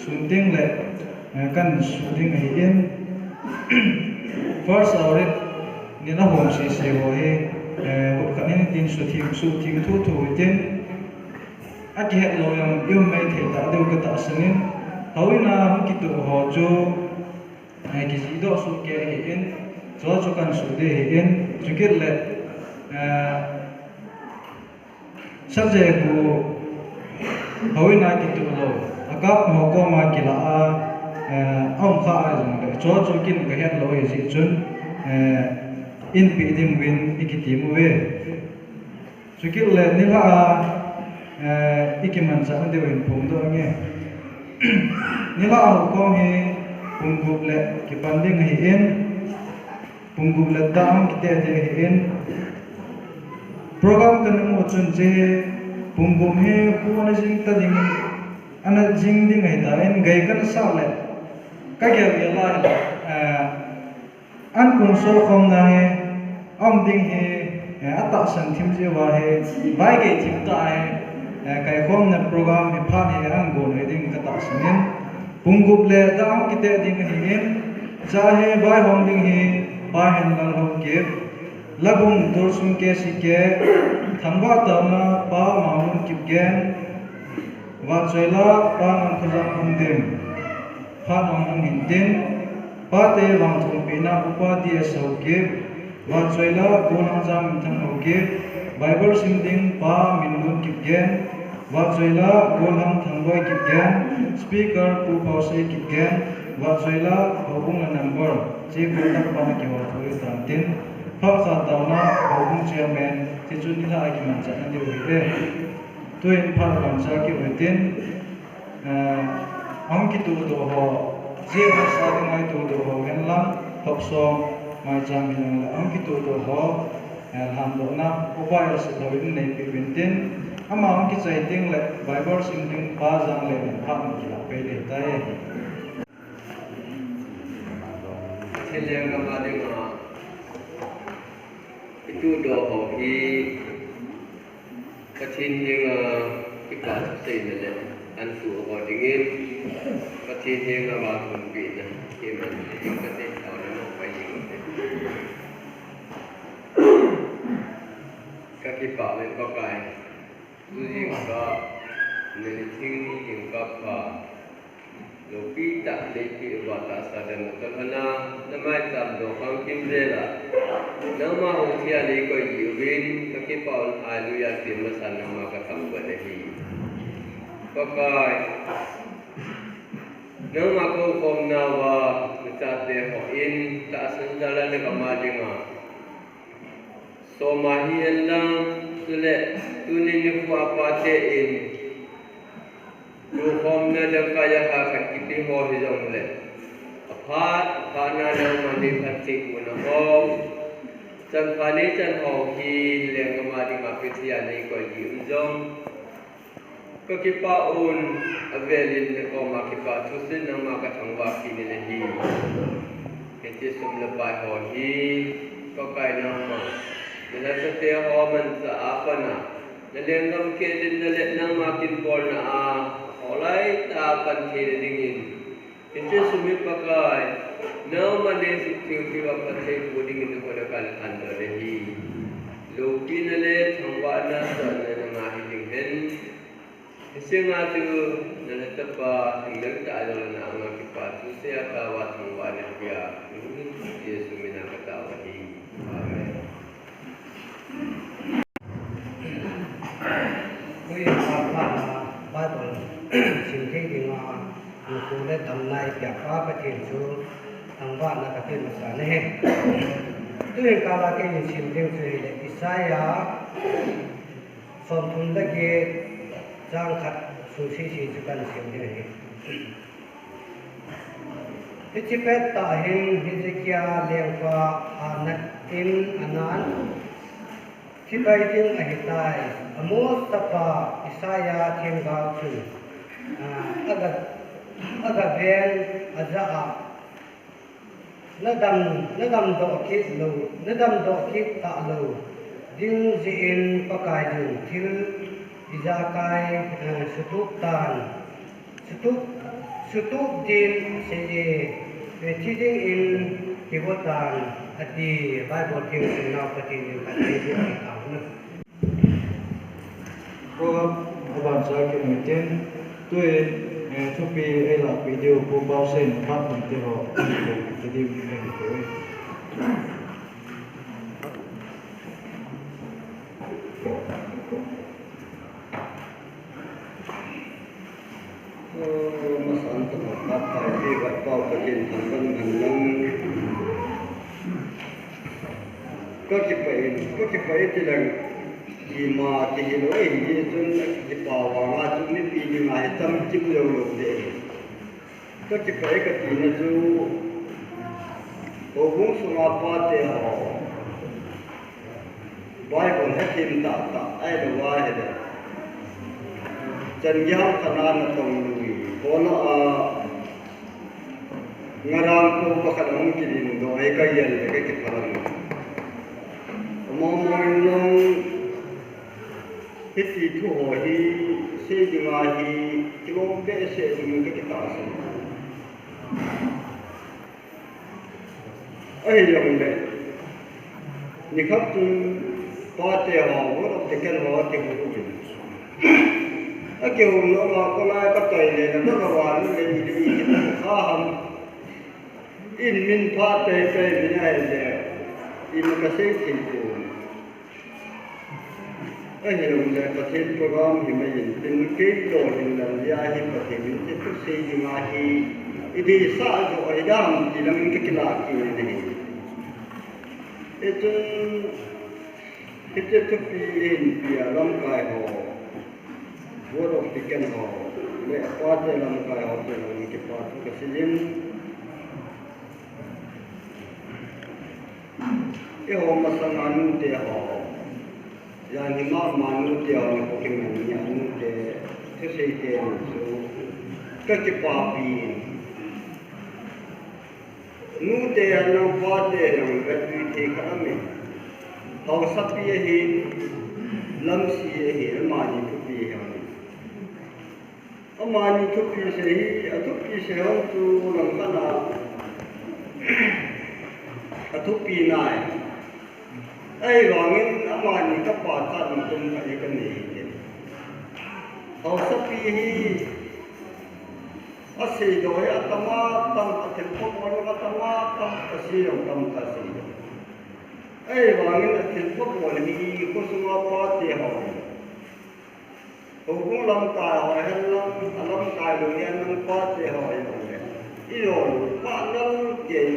sun teng le, eh, kan su ding ahi in. First Aurek, nin ahom sese ho hi, eh, ut khat hin tin su thim, su thim thu thu tin. Akihet lou jong i um mai thei ta diu ka tahsan in, houin a hung kitoh ho chu, eh, kijih doh soh kei ahi in, chu chu kan su ding ahi in, chukit le, eh, saje khu houin a kitoh lou, akap ho koma kila a, eh, aum kha a jong le, chu chu kin ka het lou ahi jeh chun, eh, in pe ding uvin i kitem uve. Chukit le nilhah a, eh, i kimanchah na diu hin phongdoh inge. Nilhah a houkhom hi pung gup le kipan ding ahi in, pung gup le tah a kite ding ahi in. Program kana mu chun hiche pung gup hi pu ana jing ta ding, ana jing ding ahi tan, gei kana sah le ka gel gel a, eh, An kum sokhomna hi, aum ding hi, eh, atahsan thim jeh uva hi, vaigei thim tah hi, eh, kaikhomna program hi phat hi an gon hi ding katahsan in. Pung gup le dah a kite ding ahin, cha hi vaihom ding hi, Pa Henlal Haokip, Labung Dolsung K C K, thangvah taona Pa Manglun Kipgen, vahchoi la Pa Ngamkhojang Umdim, phat hung hung hintin, pate vangthongpehna Upa D S Haokip, vahchoi la Golhang Jamminthang Haokip, Bible sim ding Pa Minlun Kipgen, vahchoi la Golhang Thangboi Kipgen, speaker Pu Paosei Kipgen, vahchoi la houbung la member, che contact pa na kihou thou hitan tin, phat khat taona houbung chairman, che chu nilhah a kimanchahna diu ahi e. Tuin phat vancha kihou hitin, eh, ahung kituhdoh ho, jia sa ding a ituhdoh ho henlang, thopsom, maicham hilang le, ahung kituhdoh ho, eh, lhandohna, Upa L C Thou in neipeh uvin tin, ama hung kichai ding le, Bible sim ding Pa Jang le, phat hung kilah peh ding ahitai. Pathen lenggam a dinga ituhdoh ho hi Pathen henga kipa thuseina le antuh ho dingin Pathen henga vahchoi pehna kiman ding Pathen thou le noppa jing ute. Kakipah e Pakai. Tujing ka, nani thing ni jingkah pha, loupi tah neipeh uva tahsa dang tolhona, namaicham dokhang kimvel a, nangma hung thia neikoi jeh uvin, kakipah un hallelujah tin masa nangma kathangvah nahi. Pakai, nangma kakhomna uva, nachate hon, tahsan jal a nagam a dinga soma hihen lang, chule tuni nikho a pate in, tukhomna dangka jakha khat kipe ho hijongle, aphat, aphat na nangman neiphatthei puna ho, chanpha neichan ho hi, lenggam a dinga Pathen a neikoi jeh un jong, kakipah un, avel in nakoma kipa thuseina nangma kathangvah kit in ahi. Hiche sum le pai ho hi, Pakai nangma, nalhasate ho manchah a pat a, nalenggam khetlina le nangma kin bolna a, kholai tah a pan theina dingin, hiche sum hi Pakai, nangman neisuhtheng peh uva phatthei boh dingin nakoma kalhang doh nahi. Loupina le thangvahna chonna nangma hi ding hen. Hiche nga chu nalhachapa, thingdang tah a jong le nangma kipa thusei a taova thangvahna pia, Jesu mina kataova ahi. Amen. Tuin phat phat a Bible sim thei dinga, nungkhu le damna eipea Pa Pathen chu thangvahna kape masa nahi. Tuin kal a keiyin sim ding chu hile Isaiah somthum le get chang khat sung sese chu kahin sim ding ahi. Hiche pettah hin Hezekiah lengpa anat in anan, thi pai ding ahitai. Amoz chapa Isaiah themgao chun, ah, aga, agaven ajah a, nadam, nadamdoh kit lou, nadamdoh kit talou ding jeh in Pakai jong thil ijakai, eh, sutup tan, sutup, sutup din asei e, eh, thi dingin kigo tan, ati. Bible theng simnau Pathen in phatthei boh tauhen. Program abancha kimu hitin, tuin, eh, thupi eilahpeh diu Pu Paosei in phat hung ti ho, ti diu ahi. Masan tah a phat pai ti vat pau Pathen thangvah hen lang. Kakipah in, kakipah in ti lang. Ima kihil lou ahi, hichun kipa vanga chun mipi dinga hi chamkim lou lou ding ahi. Kakipah e katina chu, houbung sunga pate ho, Bible hethem tahtah ahilouva ahile, chan gei ham khat a natong lui, hola a, Ngarang ko pakhat ahung kiding doh ahi, ka gel le ka kiphalam. Among mong in jong hiti thu ho hi sei ding ahi, kilom behseh ding ka kitahsan. Ahi jong le, nikhat chun pate ho, Board of Deacon ho akihou uvin. Akihou lou a, kholai ka toi le, na ka van le, i, i, i, kha ham. In min pha tei tei min ahi le, ima ka sei thei pon. Ahi jong le Pathen program hi mai in tin, kei to hin lang jeh a hi Pathen in thusei ding ahi, i deisah joh ahi dam ti lang in ka kilah kit in ahi. Hichun, hiche thupi in pia lamkai ho, Board of Deacon ho, le pate lamkai ho te lang in kipa thu ka sei in. Eiho masang a nute ho, jan hi mama nute ho, ni ko kiman ni a nute, thusei te ni chu ka kipapi in. Nute a nang pate a nang ka tui thei kha ami. Haosapi ahi, Lamsi ahi, amani thupi ahi. Amani thupi sei hi, a thupi sei hon chu lang khat na. A thupi nai. Ahivangin amani ka pachat na tum kha hi ka nei hi. Haosapi hi, asei doh hi atam atam, athilpha bol atam atam, asei jong tamtah asei doh. Ahivangin athilpha bol hi, khosunga pate ho. Houbung lamkai ho hen lang, alamkai lou hen lang pate ho ahi lou le. I lou pha lou kei.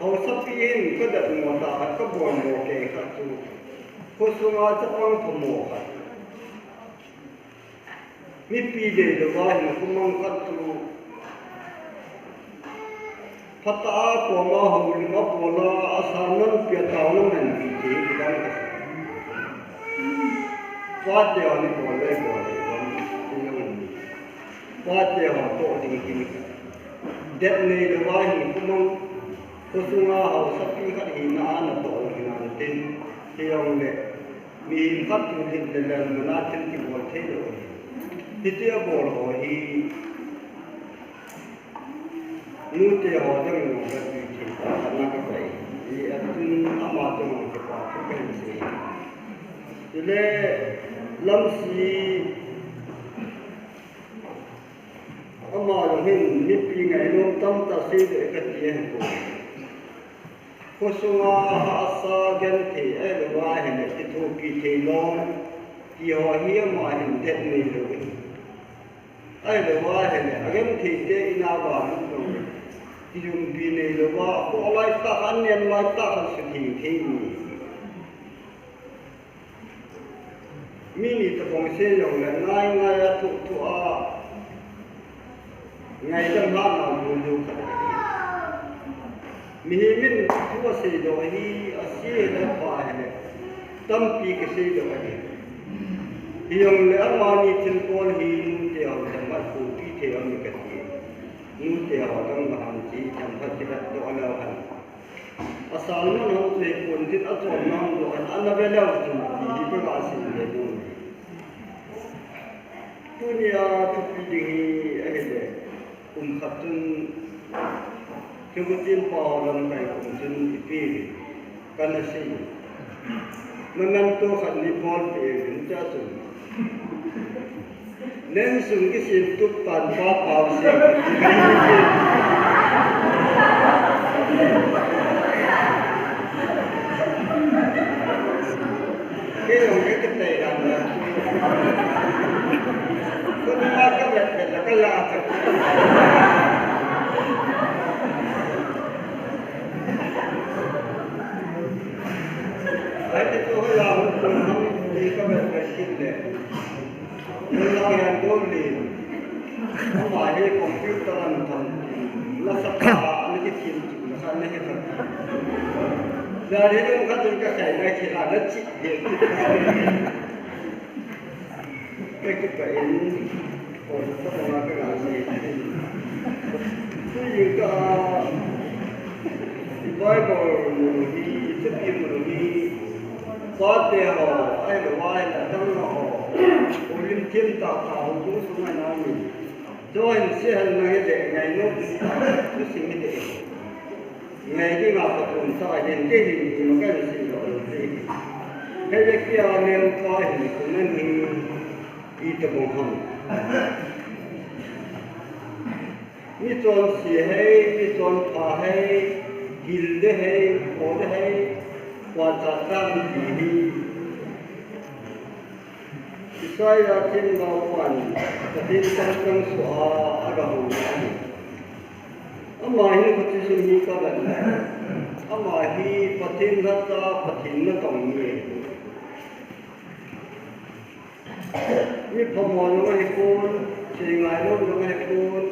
Haosapi in ka datmo tah khat ka bolmo kei khat chu. Khosunga chapang phamo khat. Mipi deilouva hin khomang khat chu. Phatah a koma houlim a bol a, asan man pia tao na man ti ti ti dang ka sa. Pate ho ni bol le bol le bol. Pate ho toh ding ti ni ka. Det neilouva hin khomang khosunga haosapi khat hina a natoh lou hinan tin. Hijong le. Mihem khat thu hil le lel mana thil kibol thei lou ahi. Hiti abol ho hi, nute ho dang jong ka tui thei ta, kana ka pai. Hi atun ama dang jong kipa thu kahin sei. Chule Lamsi, ama jong hin mipi ngainom tamtah sei le kati ahi ko. Khosunga hahsa genthei, ahilouva ahile kithopi thei lou, ti ho hi ama hin det neilou. Ahilouva ahile, agenthei te ina vang lou. Kijumpi neilouva, akhoh lai tah, anem lai tah, khat sutheng thei ni. Mi ni tabang sei jong le ngai ngai a thu thu a ngaidam hahna bol diu khat ahi. Mihem in thu asei doh hi, ase le pha hile tampi kisei doh ahi. Hijong le amani thilbol hi nute ho dang a khopi thei ahi kati. Nute ho dang a ham ti dang khat kilat doh a lou ham. Asalman hon le pon tin achom nam lo an ana ve leu chun ti hi ka ga sei le nu. Tunia thupi ding hi ahile, kum khat chun Thingkhutin pa ho lamkai kum chun ipi kana sei. Memento khat ni bol pe in cha chun. Nensung kisim tup tan pa pau se. Kei jong kei ka tei dan na. Ko ni ma ka vet vet la ka la ka. Ai te ko la ko ni ka vet vet kin le. Nang hian bol le. Ama hi computer an tham. La sa pa, an ki thim chu, la sa ne he tham. La le nung kha tun ka khai na khi la na chi de. Ka ki pa in. Ko sa pa ma ka la si. Tujingkah a i Bible mun hi, i thupi mun hi, pate ho, ahilouleh adang ho, houlim thim tah tah ho, tung sunga na mi. Join se han na hi le, ngainom, tu sing hi le. Ngai dinga ka tum ta hin, ke hin, i ma kan si lo, lo, si. Hezekiah lengpa hin, kuman hi, i tabang ham. Mi chonse hei, mi chonpha hei, gil de hei, kho de hei, kua cha tang ti hi. Isaiah themgao pan, Pathen chang chang sua a, aga hou ahi. Ama hi khuti sun hi ka vet le. Ama hi Pathen lhacha, Pathen natong mi. Mi phamo jong ahipon, thil ngai lou jong ahipon,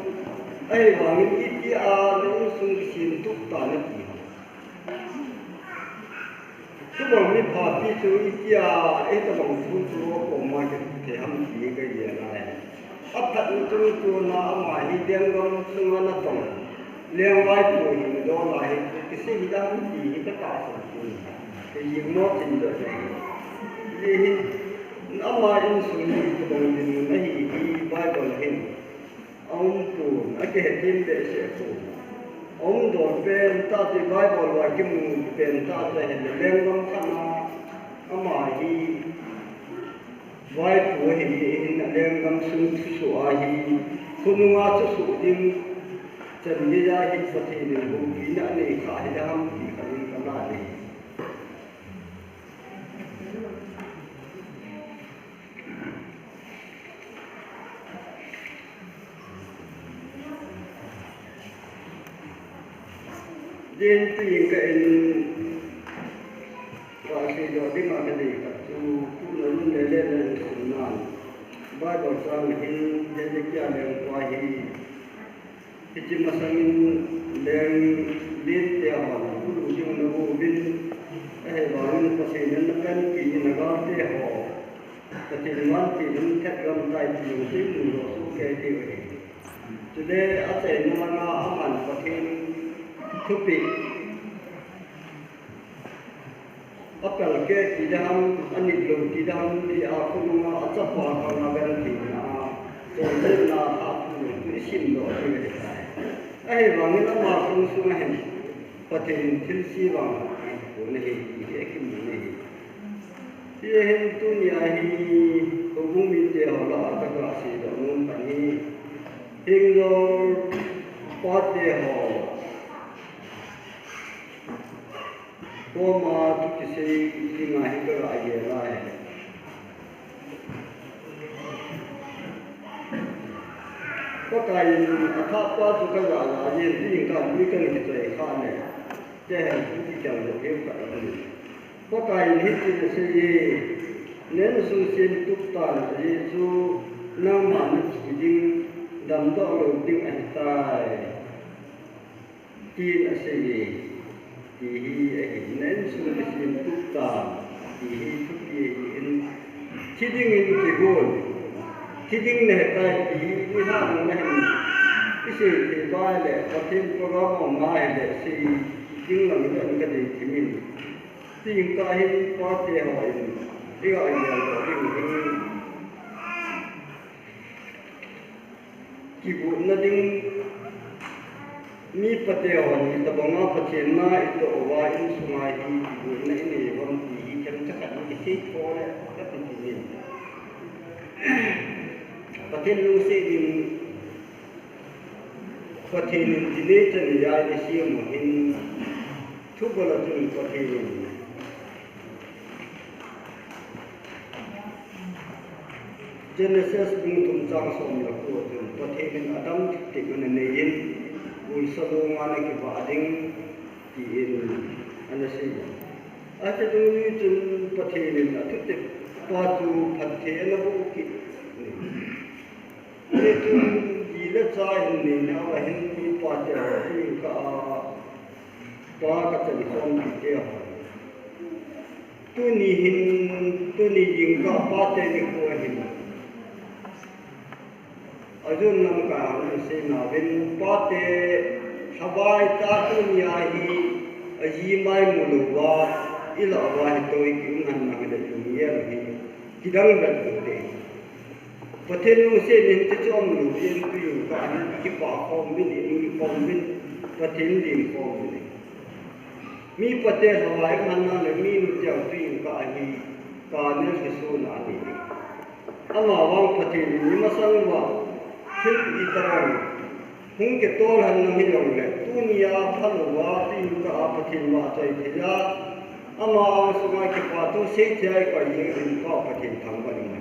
ahivangin itia na insung kisin tup ta nati. Chubang mi phapi chu itia, itobang thu chu apom ma kithei ham ti ka gel a. Aphatna chun tuna ama hi lenggam sunga natong. Lengvaipo hin dol a hi, kisei hi dam ti hi ka tahsan pon. Ka jingmo tin doh le. Hiche hin, ama insung hi kibang dinmun ahi hi Bible hin aumpon, akihetin behseh pon. Aumdol pen tah chu Bible a kimu pen tah chu ahile lenggam khat na ama hi vaipo ahi, ahinla lenggam sung thusoh ahi, khonunga thusoh ding chan geiya hi Pathen in houpina anei kha hi dam ti khat in ka la nei. Din tu in ka in ka seidoh dinga ka dei khat chu, tuna lum le le na sim nan Bible chang hin Hezekiah lengpa hi Hiche masangin leng lente hon, ulu jing na uvin, ahivangin Pathen in na panpi in na galte ho, Pathen in vantil in thet gam tai ti jong tin mu lo su kei diu ahi. Chule achaina langa aman Pathen thupeh Apel kei ti ding ham, anit lou ti ding ham, ti a khonunga achapa khanga vel theina a, chonsetna a phu lou chu i simdoh diu ahitai. Ahivangin ama khang sunga hin Pathen in thilse vang apeh pon ahi, ti hi akimun ahi. Hiche hin tunia hi houbung mite ho lah a ka ga seidoh nom khat hi, Hingjol pate ho koma thu kisei dinga hi ka ga gel ahi. Pakai in athahpa chu ka ga ga jin, ti in ka mi kan kichoi kha le. Hiche hin thu kichoi lou diu ka ga. Pakai in hitin asei e, na insung sem tup tan, ajeh chu nangma na thi ding, damdoh lou ding ahitai. Tin asei e, ti hi ahi, na insung kisem tup tan, ti hi thupi ahi in, thi ding in kigon, thi ding nahitai ti hi, nilhah na hin, isei thei uva ahile, Pathen program um ahile, sei ding lang in ka dei thim in. Tin ka hin pate ho in, i ga gel doh ding hin. Kigotna ding mi pate ho hi tabanga Pathen na i toh uva insunga hi kigotna i nei uvam ti hi themcha khat in kisei thou le ka ti ti in. Pathen lungset ding, Pathen in dinei chan a i sem u hin thubol a chun Pathen in Genesis bung thum chang som le ko a chun Pathen in Adam thutep ana nei in, gul salonga ana kivah ding, tin ana sei. Ache dungjuiya chun Pathen in athutep pa chu phatthei ana boh kit in. Hichun ji le cha in neina uva hin mi pate ho, tuni kah a pa ka chan khom kit te ho. Tuni hin, tuni jingkah pate nikho ahin. Ajun lamkai a hung seina uvin, pate, lhavai ta tunia hi, aji mai mu louva, ilah uva hi tou hi kium hen lang le lungel hi, kidang vet u te. Pathen lungset in ti chu um lou in, tui in kah in, kipah khom in, in kikhom in, Pathen lim khom in. Mi pate lhavai um hen lang le, mi nu teu tui in kah hi, ka nel hi suna ani. Amavang Pathen in imasang uva thil itobang hung kitol hen lang hijongle, tunia phalouva, tui in kah a Pathen vahchoi thei a, ama angsunga kipathu sei thei a ikoi jing in, Pa Pathen thangvah in.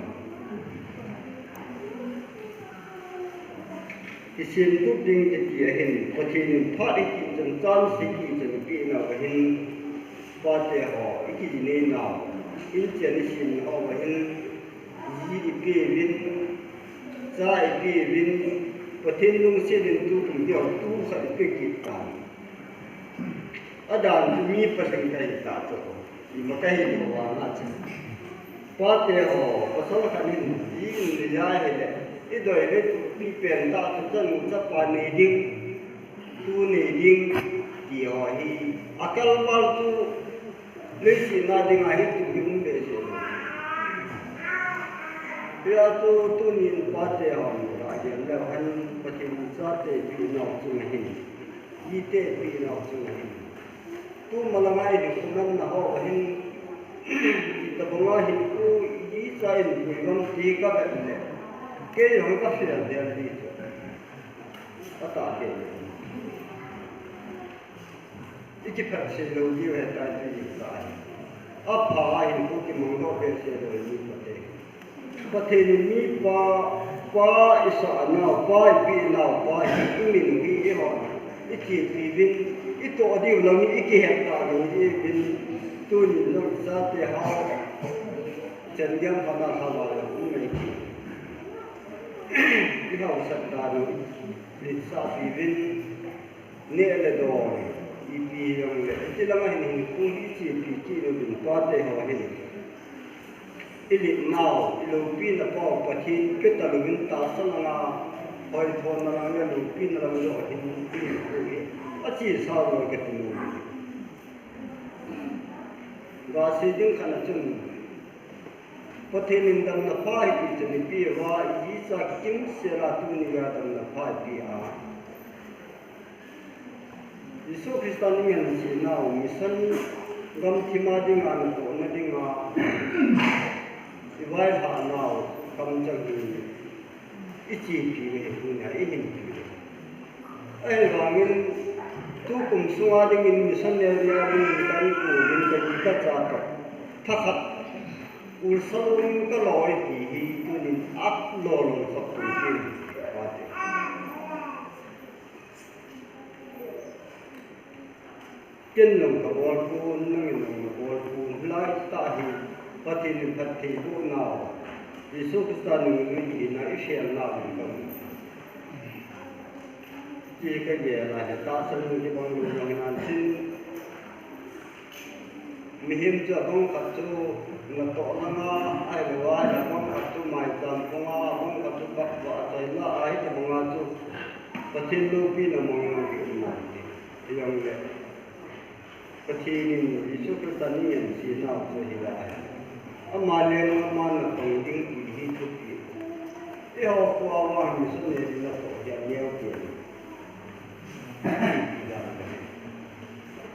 Kisem tup ding kiti ahin, Pathen in phat hiti chun chance hiti chun ipehnau ahin, pate ho, ikijinei nau, inchen isemnau ahin, ji ipeuvin, cha ipeuvin, Pathen lungset in tukum teu tu khat ipe kit tan. Adan chu mi pasal kahi ta chu, ima kahi lou vang a chu. Pate ho, pasal khat in, ji in le ja hile, idei le tupi pen tah chu chanu chapa nei ding, tu nei ding, ti ho hi, akal val chu, leiset a dinga hi tu hi um behseh. Hia chu tunin pate hon gah gen leu hen, Pathen in chate ipehnau chunga hin, jite ipehnau chunga hin, tu malanga ihi khomanna ho ahin, itobanga hinkho icha in pui gam ti kavet le, kei jong kafel del di chu. Atah kei. Ikiphat sei lou diu ahitai ti ahi. Apha a hinkho kimangdoh behseh lou mi pate. Pathen in mipa, pa isanau, pa ipehnau, pa hi imin u hi ihon, ichepiuvin, itoh diu lang hi ikihet talou diuvin, tunin jong ichate ho, chengem phatna lhava jong um mai ti. Ihaosat dan u, letsahpiuvin, neh le don, ipi jongle, iti langa hin hinkho hi ichepi kit uvin pate ho hin, iletnau, iloupina pau Pathen pe talouvin tahsa langa, hoithona lang le loupina lang joh hin, ihinkho hi achesa lou kati nom. Gasei ding khat a chun, Pathen in damna pha hiti chun eipeuva, ijicha kimsela tuni a damna pha eipea, Jesu Christan ingansena u, mission gamthip a dinga natohna dinga ivailhahnau kamchang hi ichepiu ahi, tunia ihinpiu ahi. Ahivangin, tukum sunga dingin missionary a dingin kahinkho ding kaji kacha toh, thakhat ulsa louvin kalo e ti hi tunin aklolou khat tum tin, pate. Ken jong kabol pon, nangin jong nabol pon, hilaitah hi Pathen in phattheibohnau, Jesu Christa nungjui hina ifelnau in kamu. Ti kagel a hi tahsa lim kibang lou jong hinan tin, mihem chu abang khat chu natoh langa, ahilou a abang khat chu maicham khonga, abang khat chu vahchoi la, ahiti banga chu Pathen loupina mang jong kium nante. Hijongle, Pathen in Jesu Christa ingansena u chu hilai. Ama lenggam a napang ding ti hi thupi. Eiho khoa vang missionary natoh hi aneo pen.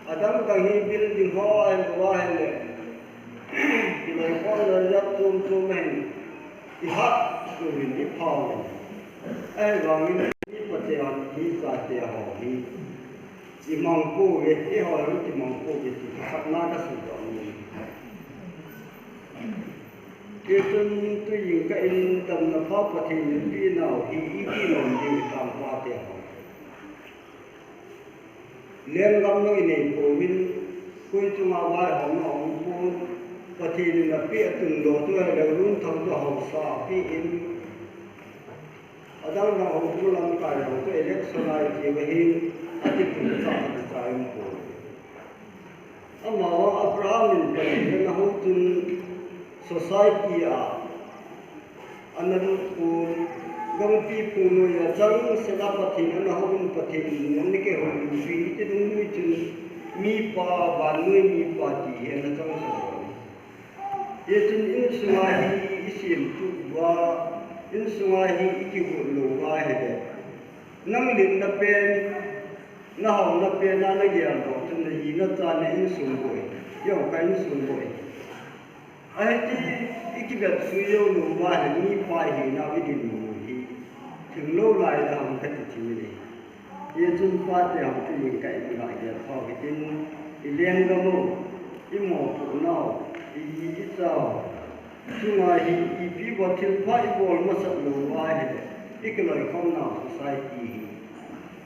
Adang dang hi building ho ahilou ahile, kiloikhomna jat chom chom ahin, ihat uvin, iphah uvin. Ahivangin mi pate hon, mi chate ho hi imang pouve, eiho jong kimang pouve ti khatna kaseidoh nom. Hichun tui in kah in damna pha Pathen in eipeh nau hi iti nom ding hitam pate ho. Lenggam jong inei pouvin, koi chunga vaihomna aumpon, Pathen in apeh atundoh chu ahilou, lunthang chu haosa apen, adang dang houbung lamkai jong chu election a iti uva hin, akitun cha, akicha aumpon. Amavang Abraham in Pathen ana hou chun society a ana lut pon, Kongpi phung noiya chang sela Pathen ana hou in, Pathen in ana kihou in, sui iti dungjui chun mipa, vannoi mipa ti hi ana chang sela. Hichun insunga hi isemtup uva, insunga hi ikigot lou uva ahile, nang lenna pen, na haona pen a na geldoh chun naji nacha na insung boi, jong ka insung boi. Ahiti ikivet sui jou lou uva ahile mipa hina idin lou hi, thing lou lai da ham kati thim in ahi. Hichun pate hon tuin ka in ga gel pau hitin, ilenggam u, imopohnau, iji ichau chunga hi ipi uva thilpha ibol masat lou uva ahile, ikiloikhomnau society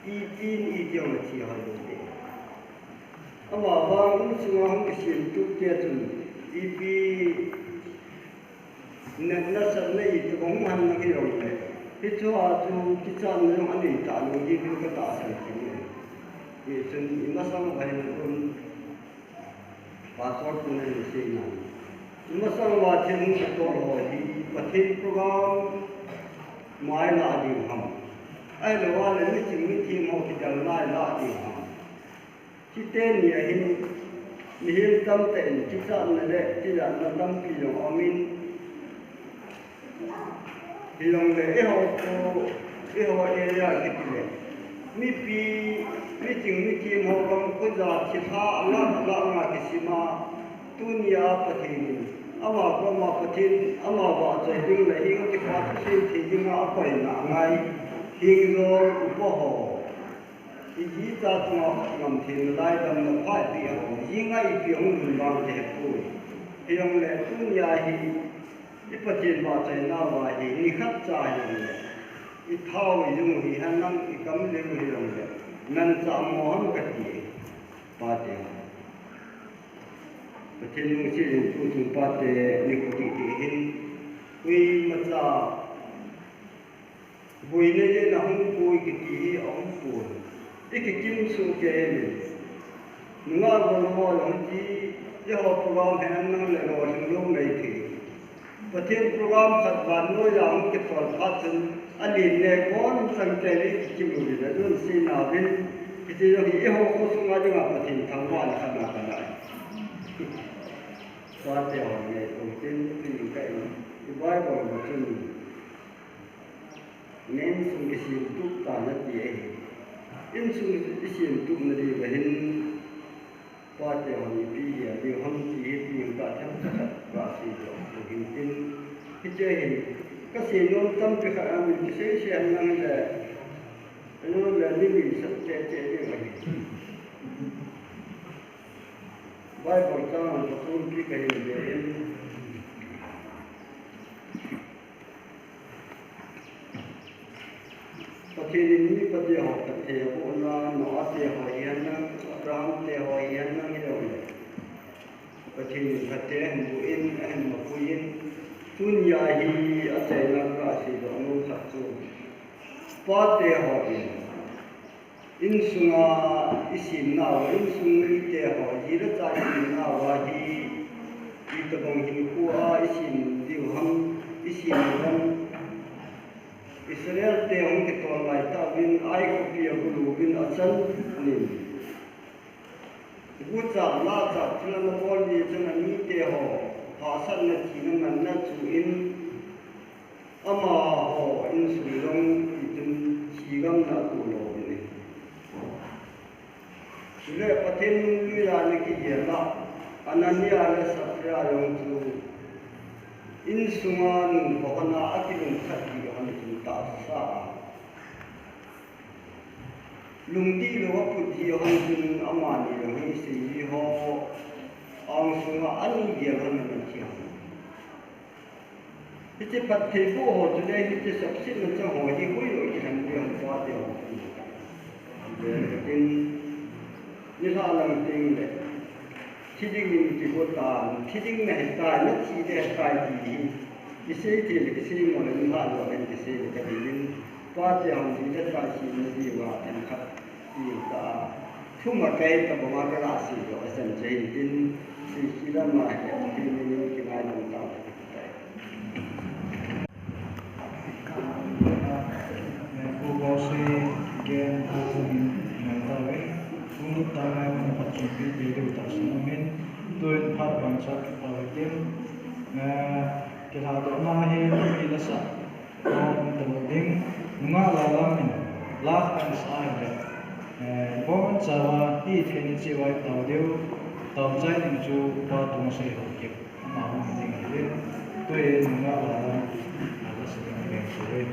hi itin iti jong athi hoi lou ding. Amavang insunga hung kisemtup te chun ipi natna satna itobang hung hon na hijongle, hichea chu kichatna jong anei talou ding in katahsan kit e. Hichun imasang uva hin pastor pun ahin seina, imasang uva thil hung kitol ho hi Pathen program mai lah ding ham, ahilou le miching mithem ho kidel mai lah ding ham. Chuteni ahin, mihem tamtah in kichatna le kijatna tampi jong aumin, hijongle eiho khu, eiho area kitile, mipi, miching mithem ho gamkhoija thilha alah alah nga kisima, tunia Pathen in ama koma Pathen ama vahchoi ding le hinga kipathu sei thei dinga akoina angai, hengjol upa ho, iji icha chunga ngam thei nalai damna pha ipeh ho jinga ipi hung lhun vang kahepoi. Hijongle tunia hi i Pathen vahchoinauva hi nikhat cha hijongle, ithao ijung hihen lang, ikam leng hijongle, manchah mo ham kati e. Pate, Pathen lungset in tuchung pate nikho teitei hin, koimacha boina jeh in ahung poi kiti hi ahung pon. Ikikim soh kei in, nungah golhoi hung ti, eiho program hi nang le lolhing lou nei thei. Pathen program khat vannoiya hung kitol phat chun alen ne kon chang kei le ikikim uvin, adonse nauvin, hiche jong hi eiho kho sunga dinga Pathen thangvahna khat ana kana ahi. Pate hon ngaito tin, tin ka in, i Bible a chun, na insung kisemtup tan ati ahi. Insung isemtupna diuva hin, pate hon ipi gel diu ham ti hi tin ka themkhat kaseidoh u hintin, hiche hin kasei nom tampi khat amin, kiseisei henlang le, anom le ni lhingset cheh cheh diu ahi. Bible chang khat chompi kahin beiyin, Pathen in mipa teho phatthei abohna, Noah teho hihen lang, Abraham teho hihen lang hijongle, Pathen in phatthei ahin boh in, ahin mapuiyin, tunia hi achaina kaseidoh nom khat chu, pate hon insunga isemnauva, insung miteho ji le cha isemnauva hi itobang hinkhoa isem diu ham, isem diu ham. Israel te hung kitol laitah uvin, Ai khopi abulu uvin achan nin, guchat lachat thil ana bol jeh chun amiteho hahsatna thina manna chuh in, amaho insung jong itun thigamna atoh louvin ahi. Chule Pathen lungluiya ana kigel a, Anania le Saphira jong chu insunga nungkho hon a akilungkhat jeh hon chun tahsa a, lungdihlou aphut jeh hon chun amani jong hi isei ji ho angsunga ani gel hon ana thi hon. Hiche phattheiboh ho chule hiche sapsetna chang ho hi hoilou kilhen ding ham, pate ho. Tin, nilhah lang tengle, thi dingin kigo tan, thi ding nahitai, nathi ding ahitai ti hi kisei thei le kisei mo le nilhah lou le kisei le kadei in, pate hon ji le cha semna diuva themkhat ti ta, thum a kei tabanga kaga seidoh asan chai tin, seikit lama hi Pathen min in kingaidam tau hite. Ken a chungin ngai tauvin, hung lut tang ngai mun a phat chunpi te deu tahsan umin, tuin phat vang cha kit tau hitin, eh, kilhadohna hi mi la sa, hung talo ding, nungah la lam in, la khat in sa ahile, eh, ibon chauva, i theina cheh uva i tao diu, tao chai ding chu, Pa Tongsei Haokip. Ama hung hi ding ahi. Tuin nungah la lam, a la sa ding ahi.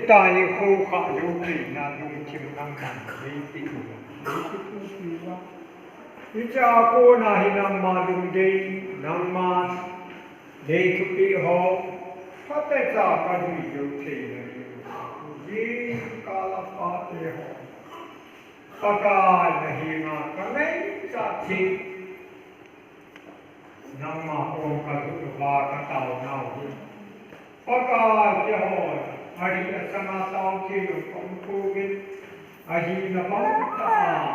Tahi khokha lungthim na lungthim nangman neipeh uva, neipeh uva. Hichea kona hi nangma lungdei, nangma nei thupeh ho, phatecha kalui jou theina diuva. Jingkah a pate ho, Pakai nahenga kangaichat thei. Nangma koma kalut uva kataonau hi, Pakai, keiho arih asanga tao thei jong kaum pouvin, ahina bangtah a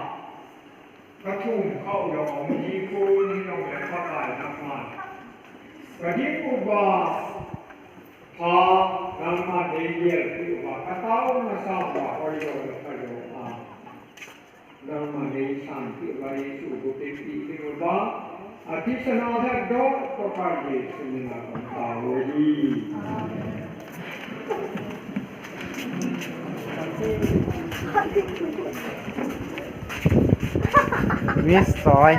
kathum khah jong aum jipon, hijongle Pakai nangma kading uva, pha nangma neigel peh uva, kataona sanga hoilouna kalou a nangma neisanpeh uva, Jesu bou tepeh ding uva, athisan a lhatdoh Pakai Jesu mina kahin tao u ahi. Miss Choi.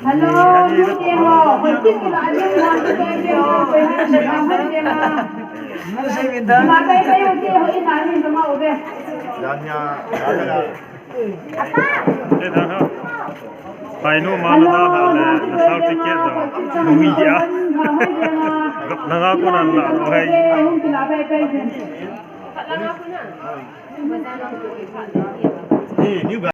Hello, Hai nu ma na da ha le, na sal ticket da. Nui dia. Gap na nga ko nan la, hai. Hey, new guy.